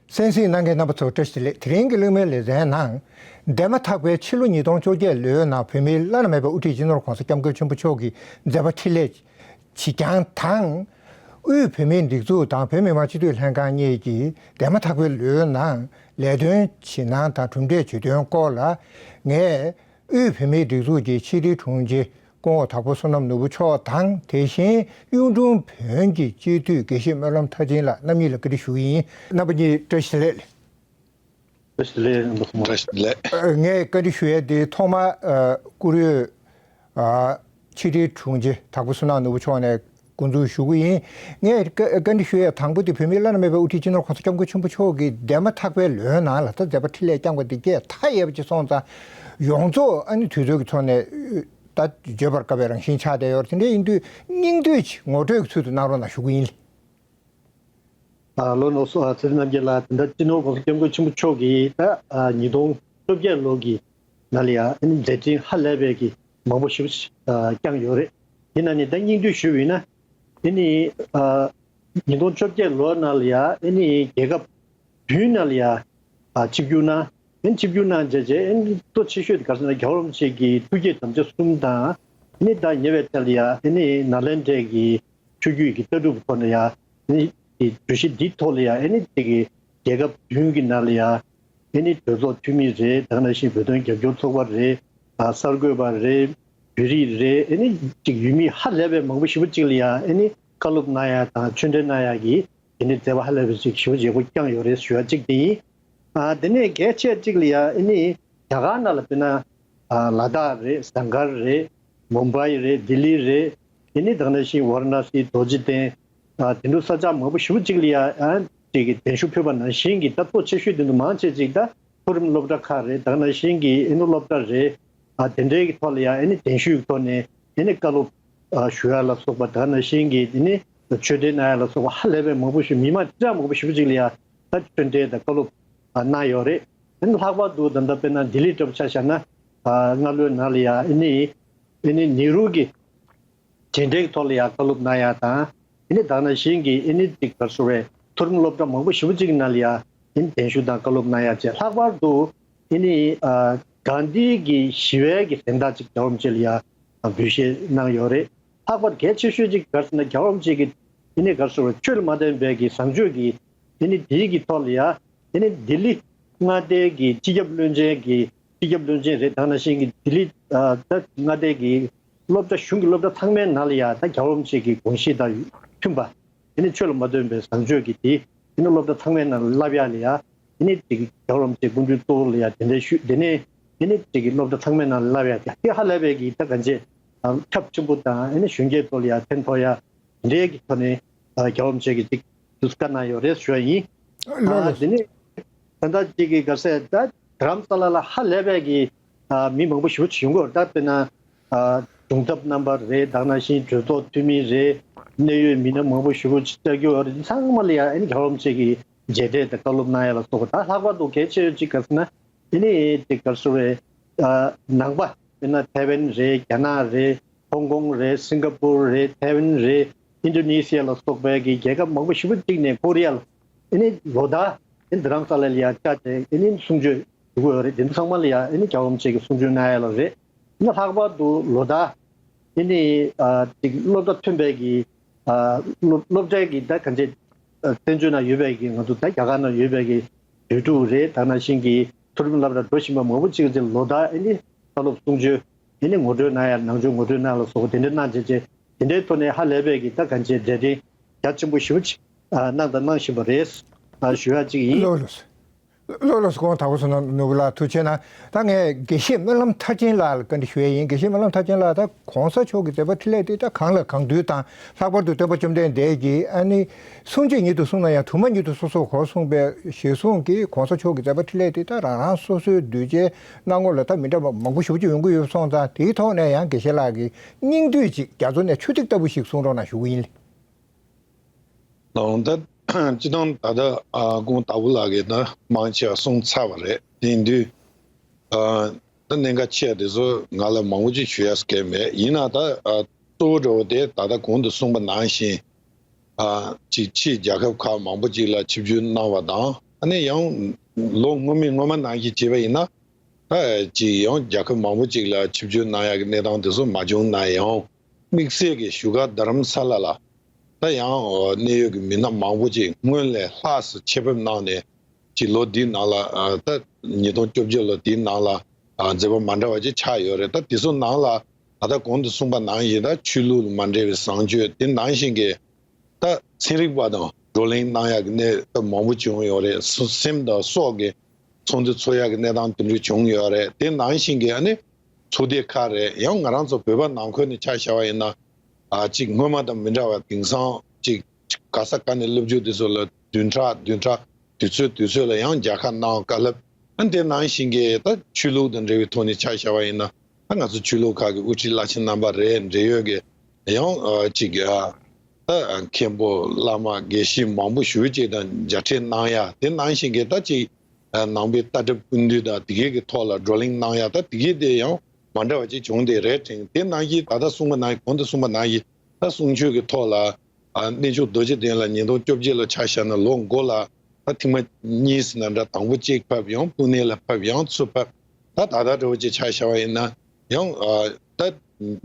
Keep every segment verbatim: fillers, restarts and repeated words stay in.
གསན་གཟིགས་གནང་མཁན་རྣམ་པ་ཚོ་བཀྲ་ཤིས་བདེ་ལེགས། དེ་རིང་གི་གླེང་མོལ་ལེ་ཚན་ནང་འདས་མ་ཐག་པའི་ཕྱི་ལོ་ཉིས་སྟོང་བཅོ་བརྒྱད་ལོའི་ནང་བོད་མིའི་བླ་ན་མེད་པའི་དབུ་ཁྲིད་སྤྱི་ནོར་༧གོང་ས་༧སྐྱབས་མགོན་ཆེན་པོ་མཆོག་གིས་མཛད་པ་འཕྲིན་ལས་ཇི་བསྐྱངས་དང་། དབུས་བོད་མིའི་སྒྲིག་འཛུགས་དང་བོད་མི་མང་སྤྱི་འཐུས་ལྷན་ཁང་གཉིས་ཀྱིས་འདས་མ་ཐག་པའི་ལོའི་ནང་ལས་དོན་བྱེད་སྣང་དང་གྲུབ་འབྲས་བརྗོད་དོན་སྐོར་ལ། ངས་དབུས་བོད་མིའི་སྒྲིག་འཛུགས་ཀྱི་ཕྱི་དྲིལ་དྲུང་ཆེ་སྐུ་ངོ་དྭགས་པོ་བསོད་ནམས་ནོར་བུ་མཆོག་དང་། དེ་བཞིན་གཡུང་དྲུང་བོན་གྱི་སྤྱི་འཐུས་དགེ་བཤེས་སྨོན་ལམ་མཐར་ཕྱིན་ལགས་རྣམ་གཉིས་ལ་བཀའ་འདྲི་ཞུ་གི་ཡིན། རྣམ་པ་གཉིས་བཀྲ་ཤིས་བདེ་ལེགས། བཀྲ་ཤིས་བདེ་ལེགས། བཀྲ་ཤིས་བདེ་ལེགས། ཨ། ངས་བཀའ་འདྲི་ཞུ་ཡས་དེ་ཐོག་མར། ཨ། བཀུར་འོས། ཨ། ཕྱི་དྲིལ་དྲུང་ཆེ་དྭགས་པོ་བསོད་ནམས་ནོར་བུ་མཆོག་ནས་འགོ་འཛུགས་ཞུ་གི་ཡིན། ངས་བཀའ་བཀའ་འདྲི་ཞུ་ཡས་དང་པོ་དེ་བོད་མིའི་བླ་ན་མེད་པའི་དབུ་ཁྲིད་སྤྱི་ནོར་༧གོང་ས་༧སྐྱབས་མགོན་ཆེན་པོ་མཆོག་གིས་འདས་མ་ཐག་པའི་ལོའི་ནང་ལ་ད་མཛད་པ་འཕྲིན་ལས་བསྐྱངས་པ་དེ་གས་མཐའ་ཡས་པ་ཅིག་སོང་ཙང་། ཡོངས་རྫོགས་ཨ་ནི་དུས་ཚོད་ཀྱི་ཐོག་ནས་ད་བརྗོད་པར་དཀའ་བའི་རང་བཞིན་ཆགས་བསྡད་ཡོད་རེད། དེ་འདྲ་ཡིན་དུས་སྙིང་བསྡུས་ཅིག་ངོ་སྤྲོད་ཀྱི་ཚུལ་དུ་གནང་རོགས་གནང་ཞུ་གི་ཡིན། ཨ། ལགས་སོ། ཨ། ཚེ་རིང་རྣམ་རྒྱལ་ལགས། ད་ལྟ་སྤྱི་ནོར་༧གོང་ས་༧སྐྱབས་མགོན་ཆེན་པོ་མཆོག་གིས་ད། ཨ། ཉིས་སྟོང་བཅོ་བརྒྱད་ལོ་གི་ནང་ལ་ཡ་ཨ་ནི་མཛད་འཕྲིན་ཧ་ལས་པའི་གི་མང་པོ་ཞེ་པོ་ཅིག་ཨ། བསྐྱངས་ཡོད་རེད། ཡིན་ན་ནི་ད་སྙིང་བསྡུས་ཞུས་པ་ཡིན་ན། ཨ་ནི། ཨ། ཉིས་སྟོང་བཅོ་བརྒྱད་ལོ་ནང་ལ་ཡ་ཨ་ནི་རྒྱལ་ཁབ་བདུན་ནང་ལ་ཡ། ཨ། ཆིབས་བསྒྱུར་གནང་། ཨ་ནི་ཆིབས་བསྒྱུར་གནང་བྱས་རྗེས། ཨ་ནི་གཙོ་ཆེ་ཤོས་དེ་ག་རེ་ཟེར་ན། རྒྱལ་བ་རིན་པོ་ཆེ་གི་ཐུགས་བསྐྱེད་དམ་བཅའ་གསུམ་དང་། ཨ་ནི་ད་ཉེ་བའི་ཆར་ལ་ཡ་ཨ་ནི་ནཱ་ལེནྡྲའི་གི་ཆོས་བརྒྱུད་ཀྱི་ལྟ་གྲུབ་ཐོག་ནས་ཡ། ཨ་ནི་གི་བརྗོད་གཞི་འདིའི་ཐོག་ལ་ཡ་ཨ་ནི་དེ་གི་རྒྱལ་ཁབ་བདུན་གྱི་ནང་ལ་ཡ། ཨ་ནི་གྲོས་ཚོགས་འཐུས་མི་རེད། དེ་ནང་བཞིན་བོད་དོན་རྒྱབ་སྐྱོར་ཚོགས་པ་རེད། ཨ། གསར་འགོད་པ་རེད། བོད་རིགས་རེད། ཨ་ནི་ཅིག་ཡུལ་མི་ཧ་ལས་པའི་མང་པོ་ཞེ་པོ་ཅིག་ལ་ཡ་ཨ་ནི་བཀའ་སློབ་གནང་ཡ་དང་ཆོས་འབྲེལ་གནང་ཡ་གི་དེ་ནི་མཛད་པ་ཧ་ལས་པ་ཅིག་ཞེ་པོ་ཅིག་ཡག་པོ་བསྐྱངས་ཡོད་རེད་ཞུ་ཡ་གཅིག་དེ་ཡིན། ཨ། དེ་ནས་གལ་ཆེ་གཅིག་ལ་ཡ་ཨ་ནི་རྒྱ་གར་ནང་ལ་དཔེར་ན། ཨ། ལ་དྭགས་རེད། ཟངས་དཀར་རེད། མུམ་བྷའི་རེད། ལྡི་ལི་རེད། དེ་ནི་དེ་ནང་བཞིན་ཝཱ་ར་ཎ་སི། རྡོ་རྗེ་གདན། ཨ། དེ་འདྲ་ས་ཆ་མང་པོ་ཞེ་པོ་ཅིག་ལ་ཡ། ཨ། ཅིག་གི་གདན་ཞུ་ཕུལ་བ་ནང་བཞིན་གྱི་ད་གཙོ་ཆེ་ཤོས་དེ་ཚོ་མང་ཆེ་ཅིག་ད་མཐོ་རིམ་སློབ་གྲྭ་ཁག་རེད། དེ་ནང་བཞིན་གྱི་ཨ་ནི་སློབ་གྲྭ་རེད། ཨ། དེ་འདྲའི་གི་ཐོག་ལ་ཡ་ཨ་ནི་གདན་ཞུའི་ཐོག་ནས་ཨ་ནི་བཀའ་སློབ། ཨ། ཞུ་ཡ་ལ་སོགས་པ། དེ་ནང་བཞིན་གྱི་དེ་ནི་ཆོས་འབྲེལ་གནང་ཡ་ལ་སོགས་པ་ཧ་ལས་པའི་མང་པོ་ཞིག་མི་མང་ཁྲི་ཕྲག་མང་པོ་ཞེ་པོ་ཅིག་ལ་ཡ་ད་ཆོས་འབྲེལ་དང་བཀའ་སློབ། ཨ། གནང་ཡོད་རེད། ཨ་ནི་ལྷག་པར་དུ་ད་ལྟ་དཔེར་ན་ལྡི་ལི་འདྲ་པོ་ཆ་བཞག་ན། ཨ། སྔ་ལོའི་ནང་ལ་ཡ་ཨ་ནི་ཨ་ནི་ནེ་རུ་གི་མཇལ་འཕྲད་ཀྱི་ཐོག་ལ་ཡ་བཀའ་སློབ་གནང་ཡ་དང་། ཨ་ནི་དེ་ནང་བཞིན་གྱི་ཨ་ནི་ཅིག་ག་རེ་ཟེར་བས། མཐོ་རིམ་སློབ་གྲྭ་མང་པོ་ཞེ་པོ་ཅིག་གི་ནང་ལ་ཡ་ཨ་ནི་གདན་ཞུ་དང་བཀའ་སློབ་གནང་ཡ་བཅས། ལྷག་པར་དུ་ཨ་ནི། ཨ། གྷན་དྷི་གི་ཞི་བའི་གི་གཟེངས་རྟགས་ཅིག་རྒྱལ་བ་རིན་པོ་ཆེ་ལ་ཡ་འབུལ་བཞེས་གནང་ཡོད་རེད། ལྷག་པར་གལ་ཆེ་ཤོས་ཅིག་ག་རེ་ཟེར་ན། རྒྱལ་བ་རིན་པོ་ཆེ་གི་ཨ་ནི་ག་རེ་ཟེར་བས། ཆོས་ལ་མ་བརྟེན་པའི་གི་བཟང་སྤྱོད་ཀྱི་ཨ་ནི་དེའི་གི་ཐོག་ལ་ཡ། ཨ་ནི་ལྡི་ལི་མངའ་སྡེའི་གི་སྤྱི་ཁྱབ་བློན་ཆེན་གྱི། སྤྱི་ཁྱབ་བློན་ཆེན་རེད། དེ་ནང་བཞིན་གྱི་ལྡི་ལི། ཨ། ད་མངའ་སྡེ་གི་སློབ་གྲྭ། གཞུང་གི་སློབ་གྲྭ་ཚང་མའི་ནང་ལ་ཡ་ད་རྒྱལ་བ་རིན་པོ་ཆེ་གི་དགོངས་གཞི་དང་མཐུན་པ། དེ་ནི་ཆོས་ལ་མ་བརྟེན་པའི་བཟང་སྤྱོད་ཀྱི་དེ། དེ་ནི་སློབ་གྲྭ་ཚང་མའི་ནང་ལ་བསླབ་ཡ་ལ་ཡ། དེ་ནི་དེ་གི་རྒྱལ་བ་རིན་པོ་ཆེ་སྐུ་མདུན་གཙོ་བོ་ལ་ཡ་དེ་འདྲའི་ཞུས། དེ་ནས་དེ་ནི་དེ་གི་སློབ་གྲྭ་ཚང་མའི་ནང་ལ་བསླབ་ཡ་དེ་ཧ་ལས་པའི་གི་ད་གང་ཅི། ཨ། ཁྱབ་ཆེན་པོ་དང་། ཨ་ནི་གཞོན་སྐྱེས་ཚོ་ལ་ཡ་ཕན་ཐོགས་ཡ། དེ་འདྲའི་གི་ཐོག་ནས། ཨ། རྒྱལ་བ་རིན་པོ་ཆེ་གིས་ཅིག་དུས་བཀའ་གནང་ཡོད་རེད་ཞུ་ཡ་ཡིན། ལགས། ཨ། ལགས། དེ་ནས་ད་ལྟ་ཅིག་གི་ག་རེ་ཟེར། ད་རྡ་རམ་ས་ལ་ལ་ཧ་ལས་པའི་གི། ཨ། མི་མང་པོ་ཞེ་པོ་ཅིག་ཡོང་གི་ཡོད་རེད། ད་དཔེར་ན། ཨ། གཞུང་ཚབ་རྣམ་པ་རེད། དེ་ནང་བཞིན་གྲོས་ཚོགས་འཐུས་མི་རེད། གནད་ཡོད་མི་སྣ་མང་པོ་ཞེ་པོ་ཅིག་བཅར་རྒྱུ་ཡོད་རེད། འདི་ཚང་མ་ལ་ཡ་ཨ་ནི་རྒྱལ་བ་རིན་པོ་ཆེ་གིས་མཇལ་འཕྲད་དང་བཀའ་སློབ་གནང་ཡ་ལ་སོགས་པ། ད་ལྷག་པར་དུ་གལ་ཆེ་ཤོས་ཅིག་ག་རེ་ཟེར་ན། དེ་ནི་དེ་ག་རེ་ཟེར་བས། ཨ། ནང་པ། དཔེར་ན་ཐའེ་ཝན་རེད། རྒྱ་ནག་རེད། ཧོང་ཀོང་རེད། སིང་ག་པུར་རེད། ཐའེ་ཝན་རེད། ཨིན་ཌོ་ནེ་ཤི་ཡ་ལ་སོགས་པའི་གི་རྒྱལ་ཁབ་མང་པོ་ཞེ་པོ་ཅིག་ནས། ཀོ་རི་ཡ་ལ། ཨ་ནི་ལོ་ལྟར་ཨ་ནི་རྡ་རམ་ས་ལ་ལ་ཡ་བཅར་ཏེ་ཨ་ནི་གསུང་ཆོས་ཞུ་གི་ཡོད་རེད། དེ་ཚོ་ཚང་མ་ལ་ཡ་ཨ་ནི་རྒྱལ་བ་རིན་པོ་ཆེ་གིས་གསུང་ཆོས་གནང་ཡ་ལ་རེད། ཨ་ནི་ལྷག་པར་དུ་ལོ་ལྟར་ཨ་ནི། ཨ། ཅིག་སློབ་གྲྭ་མཐུན་པའི་གི། ཨ། སློབ་སློབ་གྲྭའི་གི་ད་གང་ཅི། ཨ། བཙན་བྱོལ་ནང་ཡོད་པའི་གི། ང་ཚོ་ད་རྒྱ་གར་ནང་ཡོད་པའི་གི་དུས་དྲུག་རེད། དེ་ནང་བཞིན་གྱི་མཐོ་རིམ་སློབ་གྲྭ་འགྲོ་བཞིན་པ་མང་པོ་ཅིག་གིས་ལོ་ལྟར་ཨ་ནི་བཀའ་སློབ་གསུང་ཆོས་ཨ་ནི་ངོ་སྤྲོད་གནང་ཡ། ནང་ཆོས་ངོ་སྤྲོད་གནང་ཡ་ལ་སོགས་པ་དེ་འདྲ་གནང་བྱས་རྗེས། དེ་འདྲའི་ཐོག་ནས་ཧ་ལས་པའི་གི་ད་གང་ཅི་མཛད་འཕྲིན་རྒྱ་ཆེན་པོ་ཞེ་པོ་ཅིག་ཨ། གནང་དང་གནང་བཞིན་པ་རེད། ཨ། ཞུ་ཡ་ཅིག་ཡིན། ལགས། ལགས། ལགས་སོ། སྐུ་ངོ་དྭགས་པོ་བསོད་ནམས་ནོར་བུ་ལགས། ཐུགས་རྗེ་གནང་། ད་ངས་དགེ་བཤེས་སྨོན་ལམ་མཐར་ཕྱིན་ལགས་ལ་བཀའ་འདྲི་ཞུ་ཡས་ཡིན། དགེ་བཤེས་སྨོན་ལམ་མཐར་ཕྱིན་ལགས། ད་གོང་ས་མཆོག་གི་མཛད་པ་འཕྲིན་ལས་དེ་ད་གང་ལ་གང་འདུལ་དང་། ལྷག་པར་དུ་སྟོན་པ་བཅོམ་ལྡན་འདས་ཀྱིས་ཨ་ནི་གསུང་ཆོས་ཉིད་དུ་གསུངས་ན་ཡང་དུ་མ་ཉིད་དུ་སོ་སོར་གོ་གསུངས་པའི་ཞལ་གསུང་གིས་གོང་ས་མཆོག་གི་མཛད་པ་འཕྲིན་ལས་དེ་ད་རང་རང་སོ་སོའི་གདུལ་བྱའི་སྣང་ངོ་ལ་ད་མི་འདྲ་བ་མང་པོ་ཞེ་པོ་ཅིག་ཡོང་གི་ཡོད་སོང་ཙང་། དེའི་ཐོག་ནས་ཡང་དགེ་བཤེས་ལགས་ཀྱིས་སྙིང་བསྡུས་ཅིག་རྒྱ་མཚོ་ནས་ཆུ་ཐིགས་ལྟ་བུ་ཞིག་གསུང་རོགས་གནང་ཞུ་གི་ཡིན། ལགས། ད་སྤྱིར་བཏང་ད་ལྟ་ཨ་སྐུ་ངོ་དྭགས་པོ་ལགས་ཀྱིས་ད་མང་ཆེ་བ་གསུངས་ཚར་བ་རེད། དེ་ཡིན་དུས་ཨ་ད་གནད་འགག་ཆེ་བ་དེ་ཚོ་ང་ལ་མང་པོ་ཅིག་ཞུ་ཡ་གང་མེད། ཡིན་ན་ད་ཨ་གཙོ་བོ་འདྲ་བོ་དེ་ད་ལྟ་གོང་དུ་གསུངས་པ་ནང་བཞིན་ཨ་ཅིག་ཕྱིའི་རྒྱལ་ཁབ་ཁག་མང་པོ་ཅིག་ལ་ཆིབས་བསྒྱུར་གནང་བ་དང་། ཨ་ནི་ཡང་ལོ་སྔོན་མའི་སྔོན་མ་ནང་བཞིན་བྱས་པ་ཡིན་ན། ད་ཅིག་ཡང་རྒྱལ་ཁབ་མང་པོ་ཅིག་ལ་ཆིབས་བསྒྱུར་གནང་ཡག་གི་གནས་སྟངས་དེ་ཚོ་མ་བྱུང་ན་ཡང་། དམིགས་བསལ་གྱི་བཞུགས་སྒར་རྡ་རམ་ས་ལ་ལ་ད་ཡང་གནད་ཡོད་ཀྱི་མི་སྣ་མང་པོ་ཅིག་སྔོན་ལས་ལྷག་ཙམ་ཆེད་ཕེབས་གནང་ནས། ཅིག་ལོ་འདིའི་ནང་ལ་ཨ་ད་ཉིས་སྟོང་བཅོ་བརྒྱད་ལོ་འདིའི་ནང་ལ་ཨ་མཛད་པ་མ་འདྲ་བ་ཅིག་ཆགས་ཡོད་རེད། ད་དེ་ཚོ་ནང་ལ་ད་ལྟ་གོང་དུ་གསུངས་པ་ནང་བཞིན། ད་ཆོས་ལུགས་ལ་མ་འབྲེལ་བའི་བཟང་སྤྱོད་དེ་ནང་བཞིན་གྱི་ད་ཚན་རིག་པ་དང་བགྲོ་གླེང་གནང་ཡག་གི་གནས་སྟངས་མང་པོ་བྱུང་ཡོད་རེད། སེམས་དང་སྲོག་གི་ཚོགས་འདུ་ཚོགས་ཡག་གི་གནས་སྟངས་དེ་འདྲ་བྱུང་ཡོད་རེད། དེ་ནང་བཞིན་གྱི་ཨ་ནི་ཚོགས་སྡེ་ཁག་རེད། ཡང་ང་རང་ཚོ་བོད་པ་ནང་ཁུལ་ནས་ཆ་བཞག་པ་ཡིན་ན། ཨ་གཅིག་སྔོན་མ་དང་མི་འདྲ་བ། དེང་སང་གཅིག་ག་ས་ག་ནས་སློབ་ཕྲུག་དེ་ཚོ་ལ་བདུན་ཕྲག་བདུན་ཕྲག་དུས་ཚོད་དུས་ཚོད་ལ་ཡང་མཇལ་ཁ་གནང་བཀའ་སློབ། ཨ་དེ་ནང་བཞིན་གྱི་ད་ཆོས་ལུགས་དང་འབྲེལ་བའི་ཐོག་ནས་ཆ་བཞག་པ་ཡིན་ན། ད་ང་ཚོ་ཆོས་ལུགས་ཁག་གི་དབུ་ཁྲིད་བླ་ཆེན་རྣམ་པ་རེད། འབྲེལ་ཡོད་ཀྱི་ཡང་ཨ་གཅིག་ཨ་ད་མཁན་པོ་བླ་མ་དགེ་བཤེས་མང་པོ་ཞེ་པོ་ཅིག་དང་མཇལ་འཕྲད་གནང་ཡ། དེ་ནང་བཞིན་གྱི་ད་ཅིག་ཨ་ནང་པའི་ལྟ་གྲུབ་ཀུན་འདུས་དང་དེ་གའི་གི་ཐོག་ལ་བགྲོ་གླེང་གནང་ཡ། ད་དེ་གའི་དེ་ཡང་མ་འདྲ་བ་ཅིག་བྱུང་བསྡད་རེད་དྲན། དེ་ནང་བཞིན་ད་ལྟ་གསུངས་པ་ནང་བཞིན། གོང་དུ་གསུངས་པ་ནང་བཞིན། ད་གསུང་ཆོས་ཀྱི་ཐོག་ལ་ཨ་གནས་མཆོག་རྡོ་རྗེ་གདན་ལ་ཉིས་སྟོང་བཅོ་བརྒྱད་ལ་ཆ་བཞག་ན་ལོ་འགོ་ལ་ད་ཐེངས་མ་གཉིས་ཟེར་ན་འདྲ། དང་པོ་གཅིག་ཕེབས། ཡང་སྤུ་ནེ་ལ་ཕེབས། ཡང་ཚུར་ཕེབས། ད་ད་ལྟ་འདྲ་བོ་ཅིག་ཆ་བཞག་པ་ཡིན་ན། ཡང་ཨ་ད་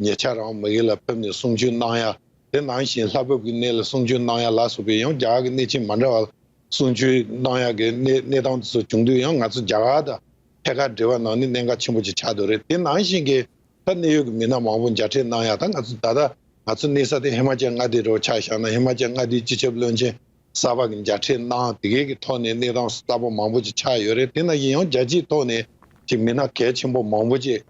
ཉེ་ཆར་རང་མ་གི་ལ་ཕེབས་ནས་གསུང་ཆོས་གནང་ཡ། དེ་ནང་བཞིན་ལྷ་བབས་ཀྱི་གནས་ལ་གསུང་ཆོས་གནང་ཡ་ལ་སོགས་པའི་ཡང་རྒྱ་གར་གྱི་གནས་ཆེན་མ་འདྲ་བ་གསུང་ཆོས་གནང་ཡ་གི་གནས་གནས་སྟངས་དེ་ཚོ་བྱུང་དུས། ཡང་ང་ཚོ་རྒྱ་གར་དང་ཐད་ཀར་འབྲེལ་བ་གནང་ནི་གནད་འགག་ཆེན་པོ་ཅིག་ཆགས་འདུག་རེད། དེ་ནང་བཞིན་གྱི་ད་གནད་ཡོད་ཀྱི་མི་སྣ་མང་པོ་མཇལ་འཕྲད་གནང་ཡ། ད་ང་ཚོ་ད་ལྟ་ང་ཚོ་གནས་ས་དེ་ཧི་མ་ཅལ་མངའ་སྡེ་འདྲ་བོ་ཆ་བཞག་ན། ཧི་མ་ཅལ་མངའ་སྡེའི་སྤྱི་ཁྱབ་བློན་ཆེན་གསར་པ་གི་མཇལ་འཕྲད་གནང་། དེ་གའི་གི་ཐོག་ནས་གནས་སྟངས་གསར་པ་མང་པོ་ཅིག་ཆགས་ཡོད་རེད། དེ་ནང་བཞིན་ཡང་རྒྱལ་སྤྱིའི་ཐོག་ནས་ཅིག་མི་སྣ་གལ་ཆེན་པོ་མང་པོ་ཅིག་